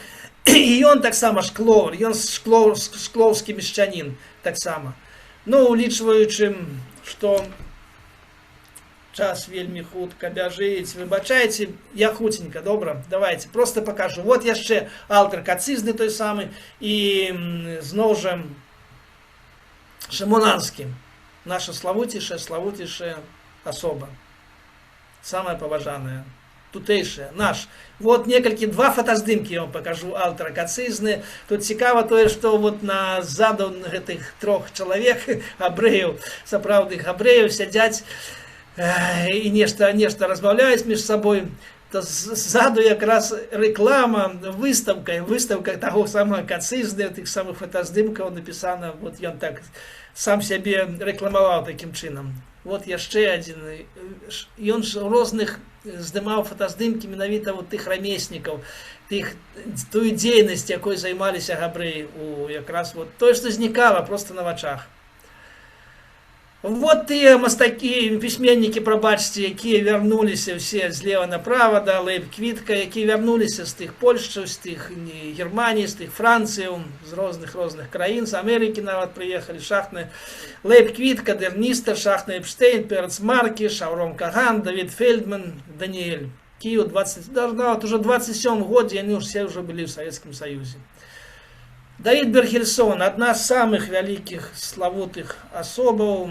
S1: і ён таксама шкловар, ён шклоўскі мешчанін таксама. Ну, улічваючы, што час вельмі хутка бяжыць, выбачайце, я хуценька, добра, давайте, просто покажу. Вот яшчэ алтар Кацызны той самы і зноў жа Шымон Анскі, наша славуцейшая асоба, самая паважаная, тутэйшая, наш. Вот некалькі, два фотаздымкі я вам покажу алтара Кацызны. Тут цікава тое, што вот на ззаду гэтых трох чалавек, габрэяў, сапраўдных габрэяў, сядзяць і нешта размаўляюць між сабой, то ззаду якраз рэклама, выстаўка таго самага Кацызны, тых самых фотаздымкаў напісана, вот ён так сам сябе рэкламаваў такім чынам. Вот яшчэ адзін, ён ж розных здымаў фотаздымкі менавіта вот тых рамеснікаў, тую дзейнасць, якой займаліся габрэі у якраз вот тое, што знікала просто на вачах. Вот тыя мастакі, пісьменнікі, прабачце, якія вярнуліся ўсе злева направа, да, Лейб Квітка, якія вярнуліся з тых Польшчаў, з тых Германій, з тых Францыяў, з розных краін, з Амерыкі нават прыехалі, Шахны. Лейб Квітка, Дэрністер, Шахна Эпштейн, Перец Маркіш, Аўром Каган, Давід Фельдман, Даніэль. Кіев, 20, даже, нават уже 27 годзе яны ўсе ўжо былі ў Савецкім Саюзе. Давід Бергельсон, адна з самых вялікіх славутых асобаў,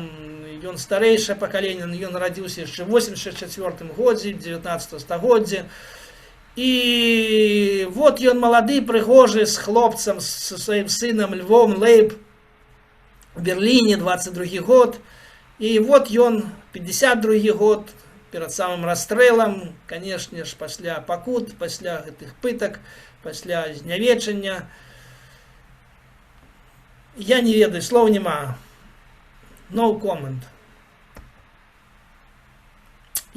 S1: ён старэйшае пакаленне, ён нарадзіўся яшчэ ў 84 годзе, 19 стагоддзя. І вот ён малады, прыгожы, з хлопцам, са сваім сынам Львом Лейб в Берліне, 22 год. І вот ён 52 год, перад самым расстрэлам, канешне ж, пасля пакут, пасля гэтых пытак, пасля знявечання. Я не ведаю, слоў няма. No comment.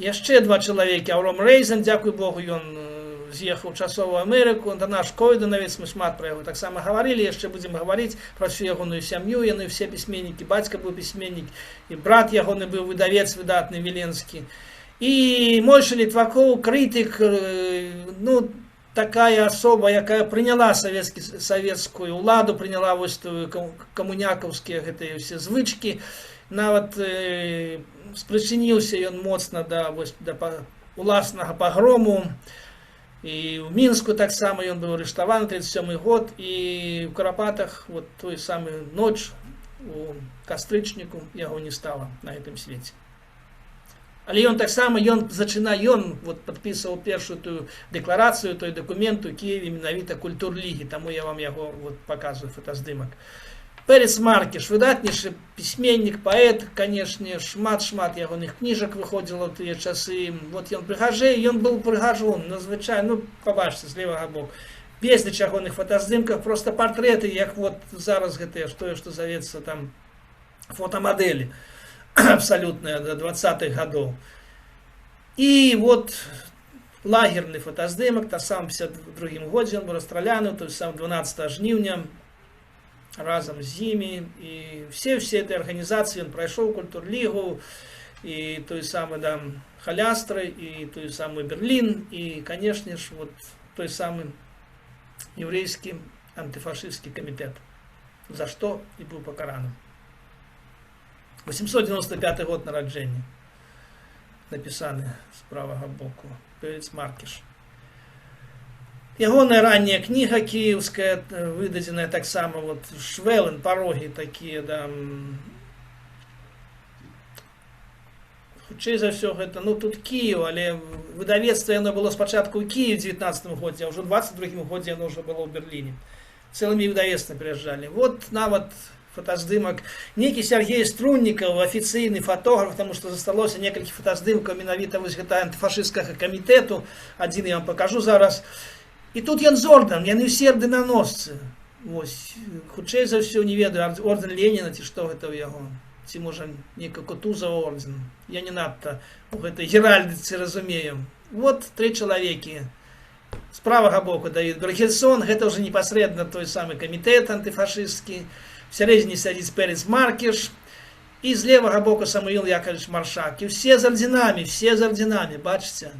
S1: Яшчэ два чалавекі. Аўром Рэйзен, дзякуй Богу, ён з'ехаў часова ў Амерыку, да наш койданавец, мы шмат пра яго таксама гаварылі, яшчэ будзем гаварыць пра всю ягоную сям'ю, яны все пісьменнікі, бацька быў пісьменнік, і брат ягоны быў выдавец выдатны віленскі. І Мойша Літвакоў, крытык, ну, такая асоба, якая прыняла савецкую ўладу, прыняла вось тую камунякаўскія гэтыя ўсе звычкі, нават спрычыніўся ён моцна да, вось, да уласнага пагрому. І ў Мінску таксама ён быў арыштаваны, 37 год, і ў Курапатах вот той самы ноч у кастрычніку яго не стала на гэтым свеце. Але ён таксама, ён зачына, ён вот падпісваў першую тую дэкларацыю, той дакумент у Кіеве менавіта культурлігі, таму я вам яго вот показываю фотаздымак. Перец Маркіш, выдатнейшы пісьменнік, паэт, канешне, шмат-шмат ягоных кніжак выходзіла ў тыя часы. Вот ён прыгажэй, ён быў прыгажун, надзвычай, ну, пабачце, з левага боку. Безліч ягоных фотаздымках, просто партрэты, як вот зараз гэтыя, тое, што завецца там фотамадэлі абсалютная до 20-х гадоў. І вот лагерны фотаздымак, та сам 52 годзе ён быў расстраляны, той сам 12 жніўня, разам з імі. І все этой арганізацыі ён прайшоў, культурлігу, і той самы там Халястры, і той самы Берлін, і, канешне ж, вот той самы еврейскі антыфашысцкі камітэт, за што і быў пакараны. 895 год нараджэння, напісаны з правага боку, Перец Маркіш. Ягоная ранняя кніга кіеўская, выдадзеная таксама, вот Швелен, парогі такія, да, хутчэй за ўсё гэта, ну, тут Кіеў, але выдавецтва яно было спачатку ў Киеве ў 19 годзе, а ўжо ў 22 годзе яно ўжо было ў Берліне. Цэлымі выдавецтвамі прыязджалі. Вот нават фотаздымак. Нейкі Сергей Струннікаў, афіцыйны фатограф, таму што засталося некалькі фотаздымкаў менавіта вось гэта антыфашысцкага камітэту. Адзін я вам пакажу зараз. І тут ён з ордэнам, яны ўсе ордэнаносцы. Вось, хутчэй за ўсё, не ведаю, ордэн Леніна ці што гэта ў яго. Ці можа нейка Кутузава ордэн. Я не надта у гэтай геральдыцы разумею. Вот тры чалавекі. З правага боку Давід Бергельсон, гэта ўжо непасрэдна той самы камітэт антыфашысцкі. В сярэдзіне сядзіць Перец Маркеш, і з левага боку Самуил Яковлевич Маршак. І все з орденами, все з орденами, бачыце?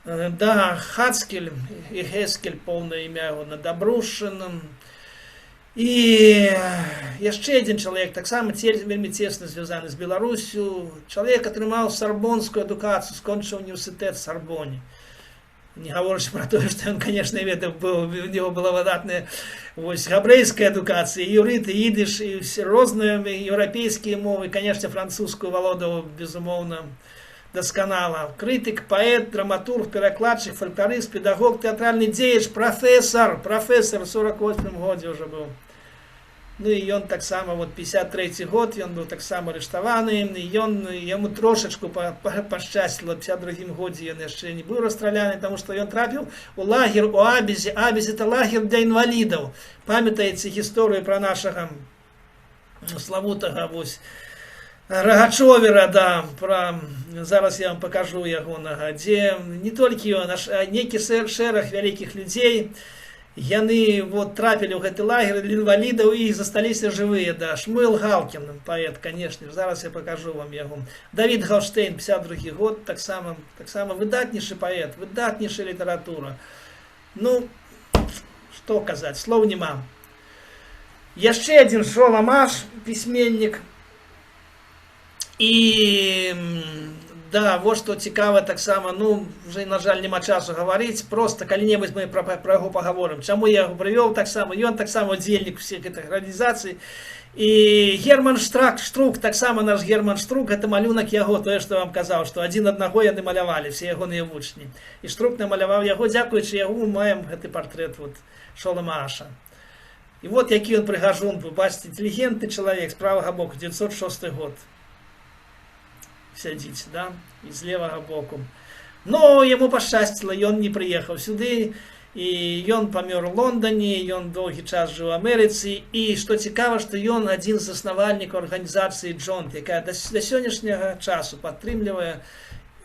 S1: Да, Хацкель і Гескель, поўнае імя яго на Дабрушыным. І яшчэ адзін чалавек, таксама вельмі цесна звязаны з Беларуссю. Чалавек атрымаў сарбонскую адукацыю, скончыў універсітэт в Сарбоне. Не гаворачы пра тое, што ён, конечно, ведаў, у него была выдатная вось габрэйская адукацыя, іўрыт, і ідыш, і ўсе розныя еўрапейскія мовы, конечно, французскую валодаў, безумоўна, дасканала. Крытык, паэт, драматург, перакладчык, фалькларыст, педагог, тэатральны дзеяч, прафесар, прафесар у 48 годзе ўжо быў. Ну і ён таксама, вот 53 год, ён быў таксама арыштаваны, і яму трошачку пашчасціла, в 52 годзе ён яшчэ не быў расстраляны, таму што ён трапіў у лагер у Абезе. Абез — это лагер для інвалідаў. Памятаеце гісторыю пра нашага славутага вось Рагачовера, да, пра, зараз я вам пакажу ягонага, дзе не толькі ён, а нейкі шэраг вялікіх людзей, яны вот трапілі ў гэты лагер для інвалідаў і засталіся жывыя, да. Шмуэл Галкін, паэт, конечно, зараз я пакажу вам яго. Давід Галштейн, 52 год, таксама выдатнейшы паэт, выдатнейшая літаратура. Ну, што казаць, слоў няма. Яшчэ адзін Шолам Аш, пісьменнік. І, да, вот што цікава таксама, ну, уже, на жаль, няма часу гаварыць, просто калі-небудзь мы пра яго пагаворым. Чаму я яго прывёў таксама? Ён таксама удзельнік усіх гэтых арганізацый. І Герман Штрук, таксама наш Герман Штрук, гэта малюнак яго, тое, што вам казаў, што адзін аднаго яны малявалі, все ягоныя вучні. І Штрук намаляваў яго, дзякуючы яго мы маем гэты партрэт вот Шолама Аша. І вот які ён прыгажун быў, бачыце, інтэлігентны чалавек, з правага боку, 906 год. Сядзіць, да, і з левага боку. Но яму пашчасціла, ён не прыехаў сюды, і ён памёр у Лондоне, ён доўгі час жыў у Амерыцы, і што цікава, што ён адзін з заснавальнікаў арганізацыі Джонт, якая да сённяшняга часу падтрымлівае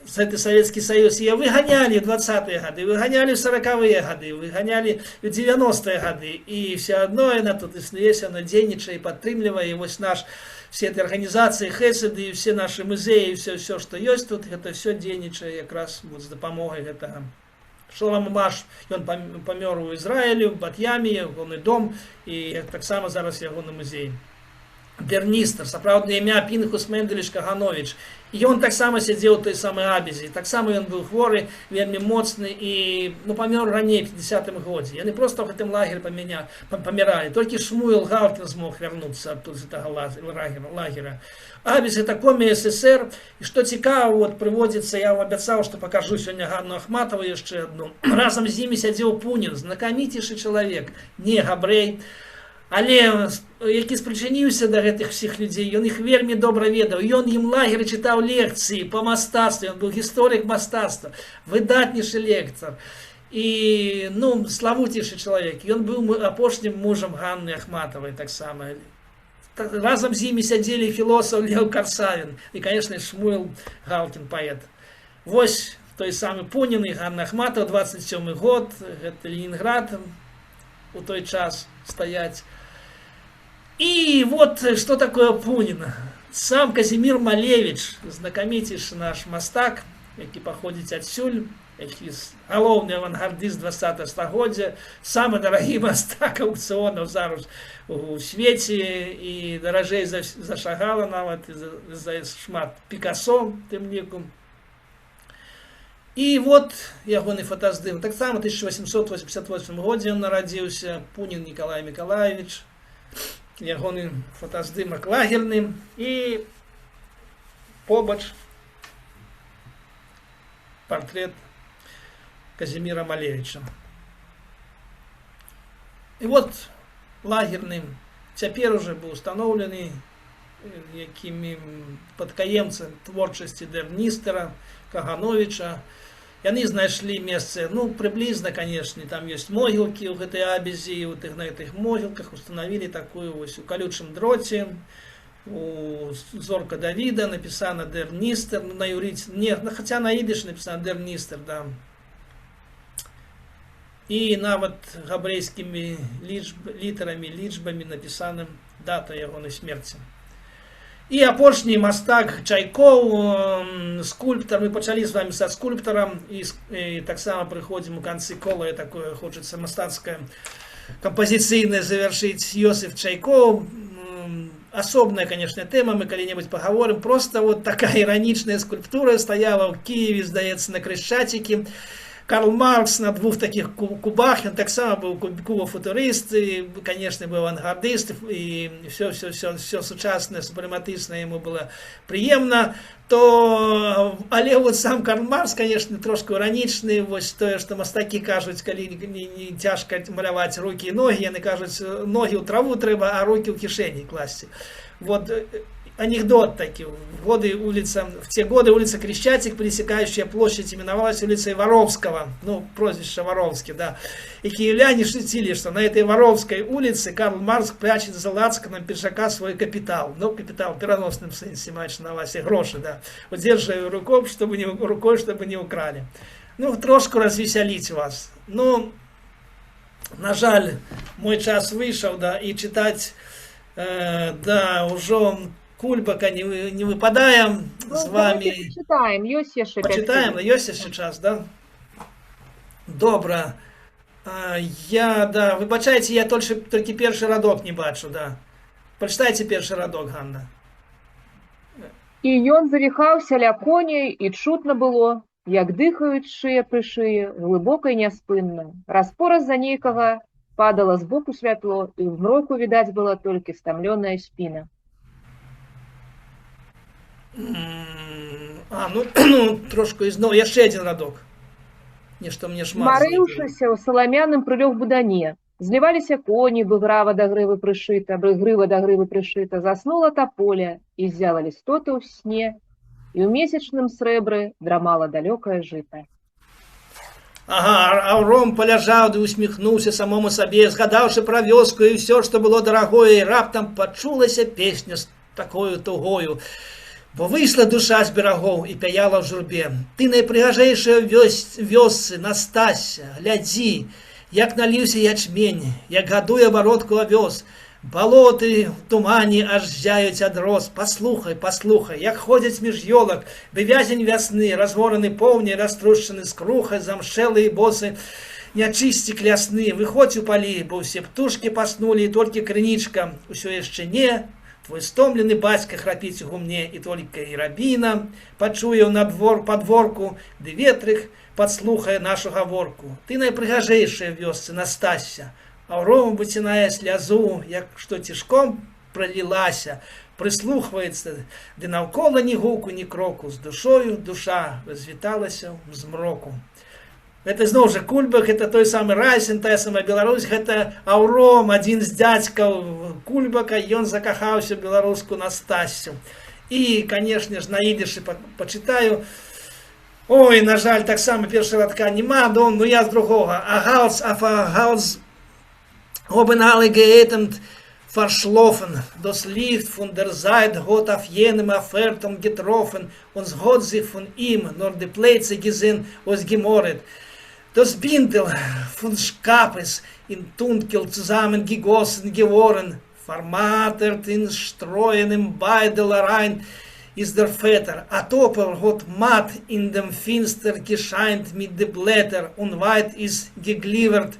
S1: гэты Савецкі Саюз. Яе выганялі ў 20-е гады, выганялі ў 40-е гады, выганялі ў 90-е гады, і все адно яна тут існуе, яна дзейнічае і падтрымлівае, і вось наш все эти организации, хеседы, и все наши музеи, все, все, что есть тут, это все дзейнічае якраз вот з дапамогай гэтага. Шолам Аш, ён памёр у Ізраілю, в Бат'яме, ягоны дом, і таксама зараз ягоны музей. Дэрністер, сапраўднае імя Пінхус Менделевич Каганович. І ён таксама сядзеў у той самай Абезе, таксама ён быў хворы, вельмі моцны і, ну, памёр раней, в 50-м годзе. Яны проста ў гэтым лагеры паміралі. Толькі Шмуэл Галкін змог вярнуцца адтуль з гэтага лагера. Абез — это Комі СССР. І што цікава, вот прыводзіцца, я вам абяцаў, што пакажу сёння Ганну Ахматаву яшчэ адну. Разам з імі сядзеў Пунін, знакаміцейшы чалавек, не габрэй, але які спрычыніўся да гэтых усіх людзей, ён іх вельмі добра ведаў, ён ім лагеры чытаў лекцыі па мастацтве, ён быў гісторык мастацтва, выдатнейшы лектар і, ну, славуцейшы чалавек. Ён быў апошнім мужам Ганны Ахматавай таксама. Разам з імі сядзелі філосаф Леў Карсавін і, конечно, Шмуэл Галкін, паэт. Вось той самы Пунін і Ганна Ахматова, 27 год, гэта Ленінград у той час стаяць. И вот что такое Пунин. Сам Казимир Малевич, знакаміцейшы наш мастак, які паходзіць адсюль, які галоўны авангардыст 20 стагоддзя, самы дарагі мастак аўкцыёнаў зараз у свеце, і даражэй за Шагала нават, і за шмат Пікасо тым ліку. І вот ягоны фотаздым. Таксама 1888 годзе ён нарадзіўся, Пунін Николай Миколаевич, ягоны фотаздымак лагерны, і побач портрет Казимира Малевича. І вот лагерны цяпер уже быў установлены якімі падкаемцам творчасці дэр Ністэра, Кагановича. Яны знайшлі месца, ну, прыблізна, конечно, там ёсць могілкі ў гэтай абезі, у тых, на гэтых могілках установілі такую вось у калючым дроце, у Зорка Давіда напісана «Дэр Ністэр», ну, на іврыце, не, ну, хаця на ідыш напісана «Дэр Ністэр», да. І нават габрэйскімі літарамі, лічбамі напісана дата ягонай смерці. І апошні мастак Чайкоў, скульптар. Мы пачалі з вами са скульптарам і таксама прыходзім у канцы кола, такое хочацца мастацкае кампазіцыйнае завяршыць. Йосиф Чайкоў, асобная, конечно, тэма, мы калі-небудзь паговорым. Просто вот такая іранічная скульптура стаяла ў Киеве, здаецца, на Крышчацікі. Карл Маркс на двух таких кубах, ён таксама быў кубафутурыст, і, конечно, быў авангардыст, і все, все, все, все сучаснае, супрэматычнае яму было прыемна. То, але вот сам Карл Маркс, конечно, трошку іранічны, вось тое, што мастакі кажуць, калі не цяжка маляваць рукі і ногі, яны кажуць: ногі ў траву трэба, а рукі ў кішэні класці. Вот анекдот такі. В те годы улица Крещатик, пересекающая площадь, именовалась улицей Воровского, ну, прозвище Воровский, да. И киевляне шутили, что на этой Воровской улице Карл Маркс прячет за лацканом пиджака свой капитал. Ну, капитал в пераносным сэнсе, маецца на ўвазе грошы, да. Удерживая рукой, чтобы не украли. Ну, трошку развеселить вас. Ну, на жаль, мой час выйшаў, да, і чытаць, да, ўжо Кульбака не выпадае.
S2: Ну,
S1: з вами.
S2: Пачытаем, ёсць яшчэ пяць
S1: Пачытаем,
S2: хвілін.
S1: Ёсць яшчэ час, да? Добра. Я, да, выбачайце, я толькі першы радок не бачу, да. Прачытайце першы радок, Ганна.
S2: І ён завіхаўся ля коней, і чутна было, як дыхаюць шыя пры шыі, глыбока і няспынна. Раз-пораз за нейкага падала збоку святло, і ў змроку відаць была толькі стамлёная спіна.
S1: А, ну, трошку ізноў, яшчэ адзін радок. Нешта мне шмат
S2: Марыўшыся, ў саламяным прылёг будане. Зліваліся коні, бы грава да грывы прышыта, бы грыва да грывы прышыта, заснула таполя, і ззяла лістота ў сне, і ў месячным срэбры драмала далёкае жыта.
S1: Ага, Аўром паляжаў ды усміхнуўся самому сабе, згадаўшы пра вёску і ўсё, што было дарагое, і раптам пачулася песня з такою тугою. Бо выйшла душа з берагоў і пяяла ў журбе. Ты найпрыгажэйшая ў вёсцы, Настася, глядзі, як наліўся ячмень, як гадуе бародку авёс. Балоты в тумане аж зяюць ад роз. Паслухай, паслухай, як ходзяць між ёлак бывязень вясны, разгораны поўні, раструшчаны скрухай, замшэлы і босы, нячысцік лясны. Выходзь у палі, бо ўсе птушкі паснулі, і толькі крынічка ўсё яшчэ не. Твой стомлены бацька храпіць у гумне, і толькі і рабіна пачуе на двор падворку, ды ветрык падслухае нашу гаворку. Ты найпрыгажэйшая ў вёсцы, Настася. Аўром выцінае слязу, як што цішком пралілася, прыслухваецца, ды наўкола ні гуку, ні кроку, з душою душа развіталася ў змроку. Гэта зноў жа Кульбак, это той самы Расін, тая самая Беларусь, гэта Аўром, адзін з дзядзькаў Кульбака, ён закахаўся ў беларуску Настасю. І, конечно ж, на ідышы пачытаю. Ой, на жаль, таксама першага радка няма, но я з другога. А Hals auf Hals haben alle geatemt, verschlafen. Das Licht von der Zeit hat auf jenem Afertum getroffen, und es hat sich von ihm nur die Plätze gesehen, ausgemordet. Das Bindel von Schapes in Dunkel zusammengegossen geworden, vermattert in streuenem Beidel rein, ist der Vetter. A Topol hat matt in dem Finster gescheint mit de Blätter und weit ist geglievert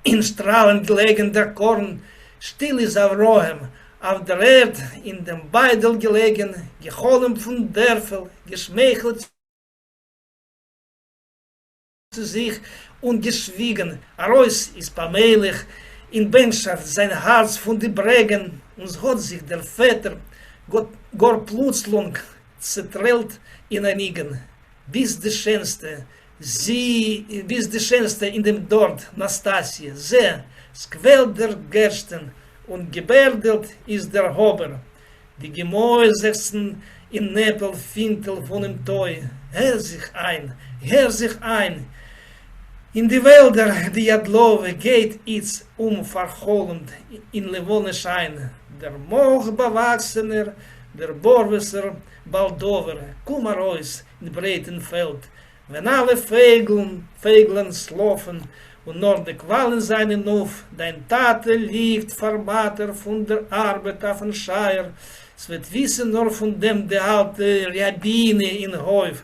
S1: in Strahlen gelegen der Korn. Still ist Avrohem, auf der Erd in dem Beidel gelegen, geholem von Dörfel, geschmeichelt zu sich und geschwiegen. Arois ist pamählich, in Benschaft sein Herz von die Bregen, und hat sich der Vetter Gott, gor plutslung zetrellt in Anigen, bis die schönste, sie, bis die schönste in dem Dort, Nastasie, seh, ס'קוועלט דער גערשטן און געבערדלט איז דער האָבער. די געמויזעכצן אין נעפּל פֿינטל פֿונעם טוי. הער זיך אײַן, הער זיך אײַן! אין די וועלדער די יאַדלאָווע גייט איצט אום פֿאַרחלומט אין לבֿנה-שײַן. דער מאָך-באַוואַקסענער, דער באָרוועסער בעל-דבֿר, קום אַרויס אין ברייטן פֿעלד, ווען אַלע פֿייגלען שלאָפֿן און נאָר די קוואַלן זײַנען אויף, דײַן טאַטע ליגט פֿאַרמאַטערט פֿון דער אַרבעט אויפֿן שײַער, ס'וועט וויסן נאָר פֿון דעם די אַלטע ריאַבינע אין הויף,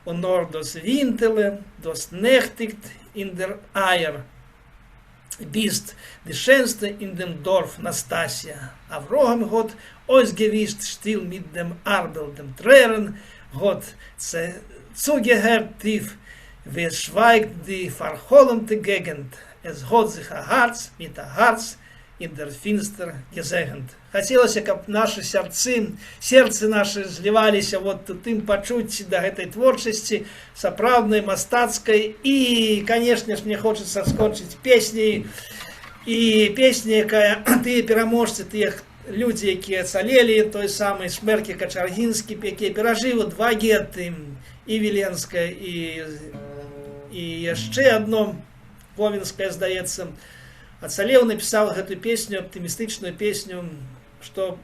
S1: און נאָר דאָס ווינטעלע, דאָס נעכטיקט אין דער אייער. ביסט די שענסטע אין דעם דאָרף, נאַסטאַסיע. אַבֿרהם האָט אויסגעווישט שטיל מיט דעם אַרבל דעם טרערן, האָט צוגעהערט טיף, ווי עס שווײַגט די פֿאַרחלומטע געגנט. עס האָט זיך אַ האַרץ מיט אַ האַרץ אין דער פֿינצטער געזעגנט. Хацелася, каб нашы сярцы, сердцы нашы зліваліся вот тым пачуцці да гэтай творчасці сапраўднай, мастацкай. І, конечно ж, мне хочется скончыць песняй. І песня, якая тыя пераможцы, тыя людзі, якія ацалелі той самай Шмеркі Качаргінскі, якія перажыў два геты, і Віленская, і яшчэ адно, Ковенская, здаецца, ацалеў, напісаў гэту песню, аптымістычную песню, што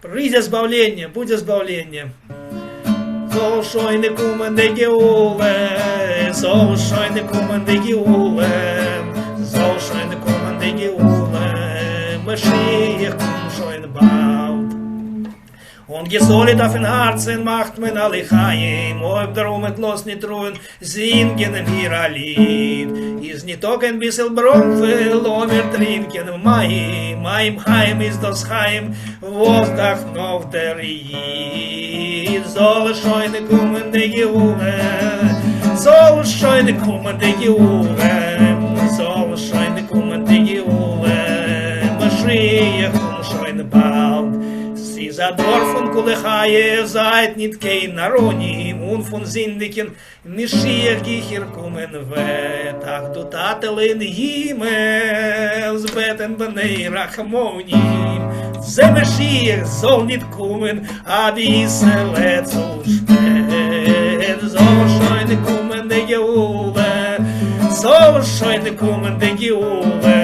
S1: прыйдзе збаўленне, будзе збаўленне. זאָל שוין קומען די גאולה, זאָל שוין קומען די גאולה, זאָל שוין קומען די גאולה, משיח קום שוין באַלד. און געסאָליעט אויפֿן האַרצן מאַכט מען אַ לחיים, אויב דער אומעט לאָזט ניט רוען, זינגען מיר אַ ליד. איז ניטאָ קיין ביסל בראָנפֿן, לאָמיר טרינקען מים, מים חיים איז דאָס חיים, וואָס דאַרף נאָך דער ייִד? זאָל שוין קומען די גאולה, זאָל שוין קומען די גאולה, זאָל שוין קומען די גאולה, משיח קום שוין באַלד. ס'איז אַ דור פֿון כּולי-חי, זײַט ניט קיין נאַראָנים און פֿון זינדיקן משיח גיכער קומען וועט. אַך דו טאַטעלע אין הימל, בעטן בני רחמנים, זע משיח זאָל ניט קומען אַ ביסעלע צו שפּעט. זאָל שוין קומען די גאולה, זאָל שוין קומען די גאולה,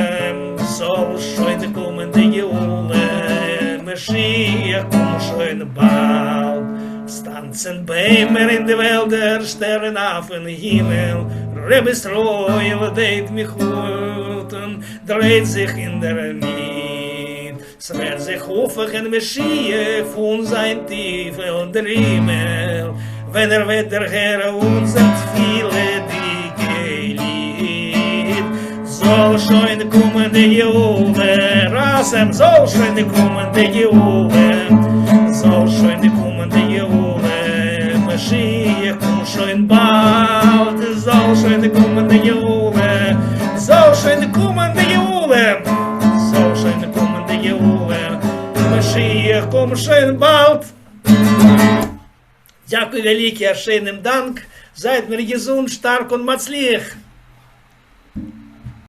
S1: זאָל שוין קומען די גאולה, משיח קום שוין באַלד. ס'טאַנצן ביימער אין די וועלדער, שטערן אויפֿן הימל, רב ישראל דער מחותּן דרייט זיך אין דער מיט. ס'וועט זיך אויפֿוועקן משיח פֿון זײַן טיפֿן דרימל, ווען ער וועט דערהערן אונדזער תּפֿילהדיקע ליד. זאָל שוין קומען די גאולה, ראַזעם, זאָל שוין קומען די גאולה, זאָל שוין קומען די גאולה, משיח קום שוין באַלד, זאָל שוין קומען די גאולה, זאָל שוין קומען די גאולה, זאָל שוין קומען די גאולה, משיח קום שוין באַלד. Дзякуй вялікі, а schönen Dank. זײַט מיר געזונט, שטאַרק און מצליח.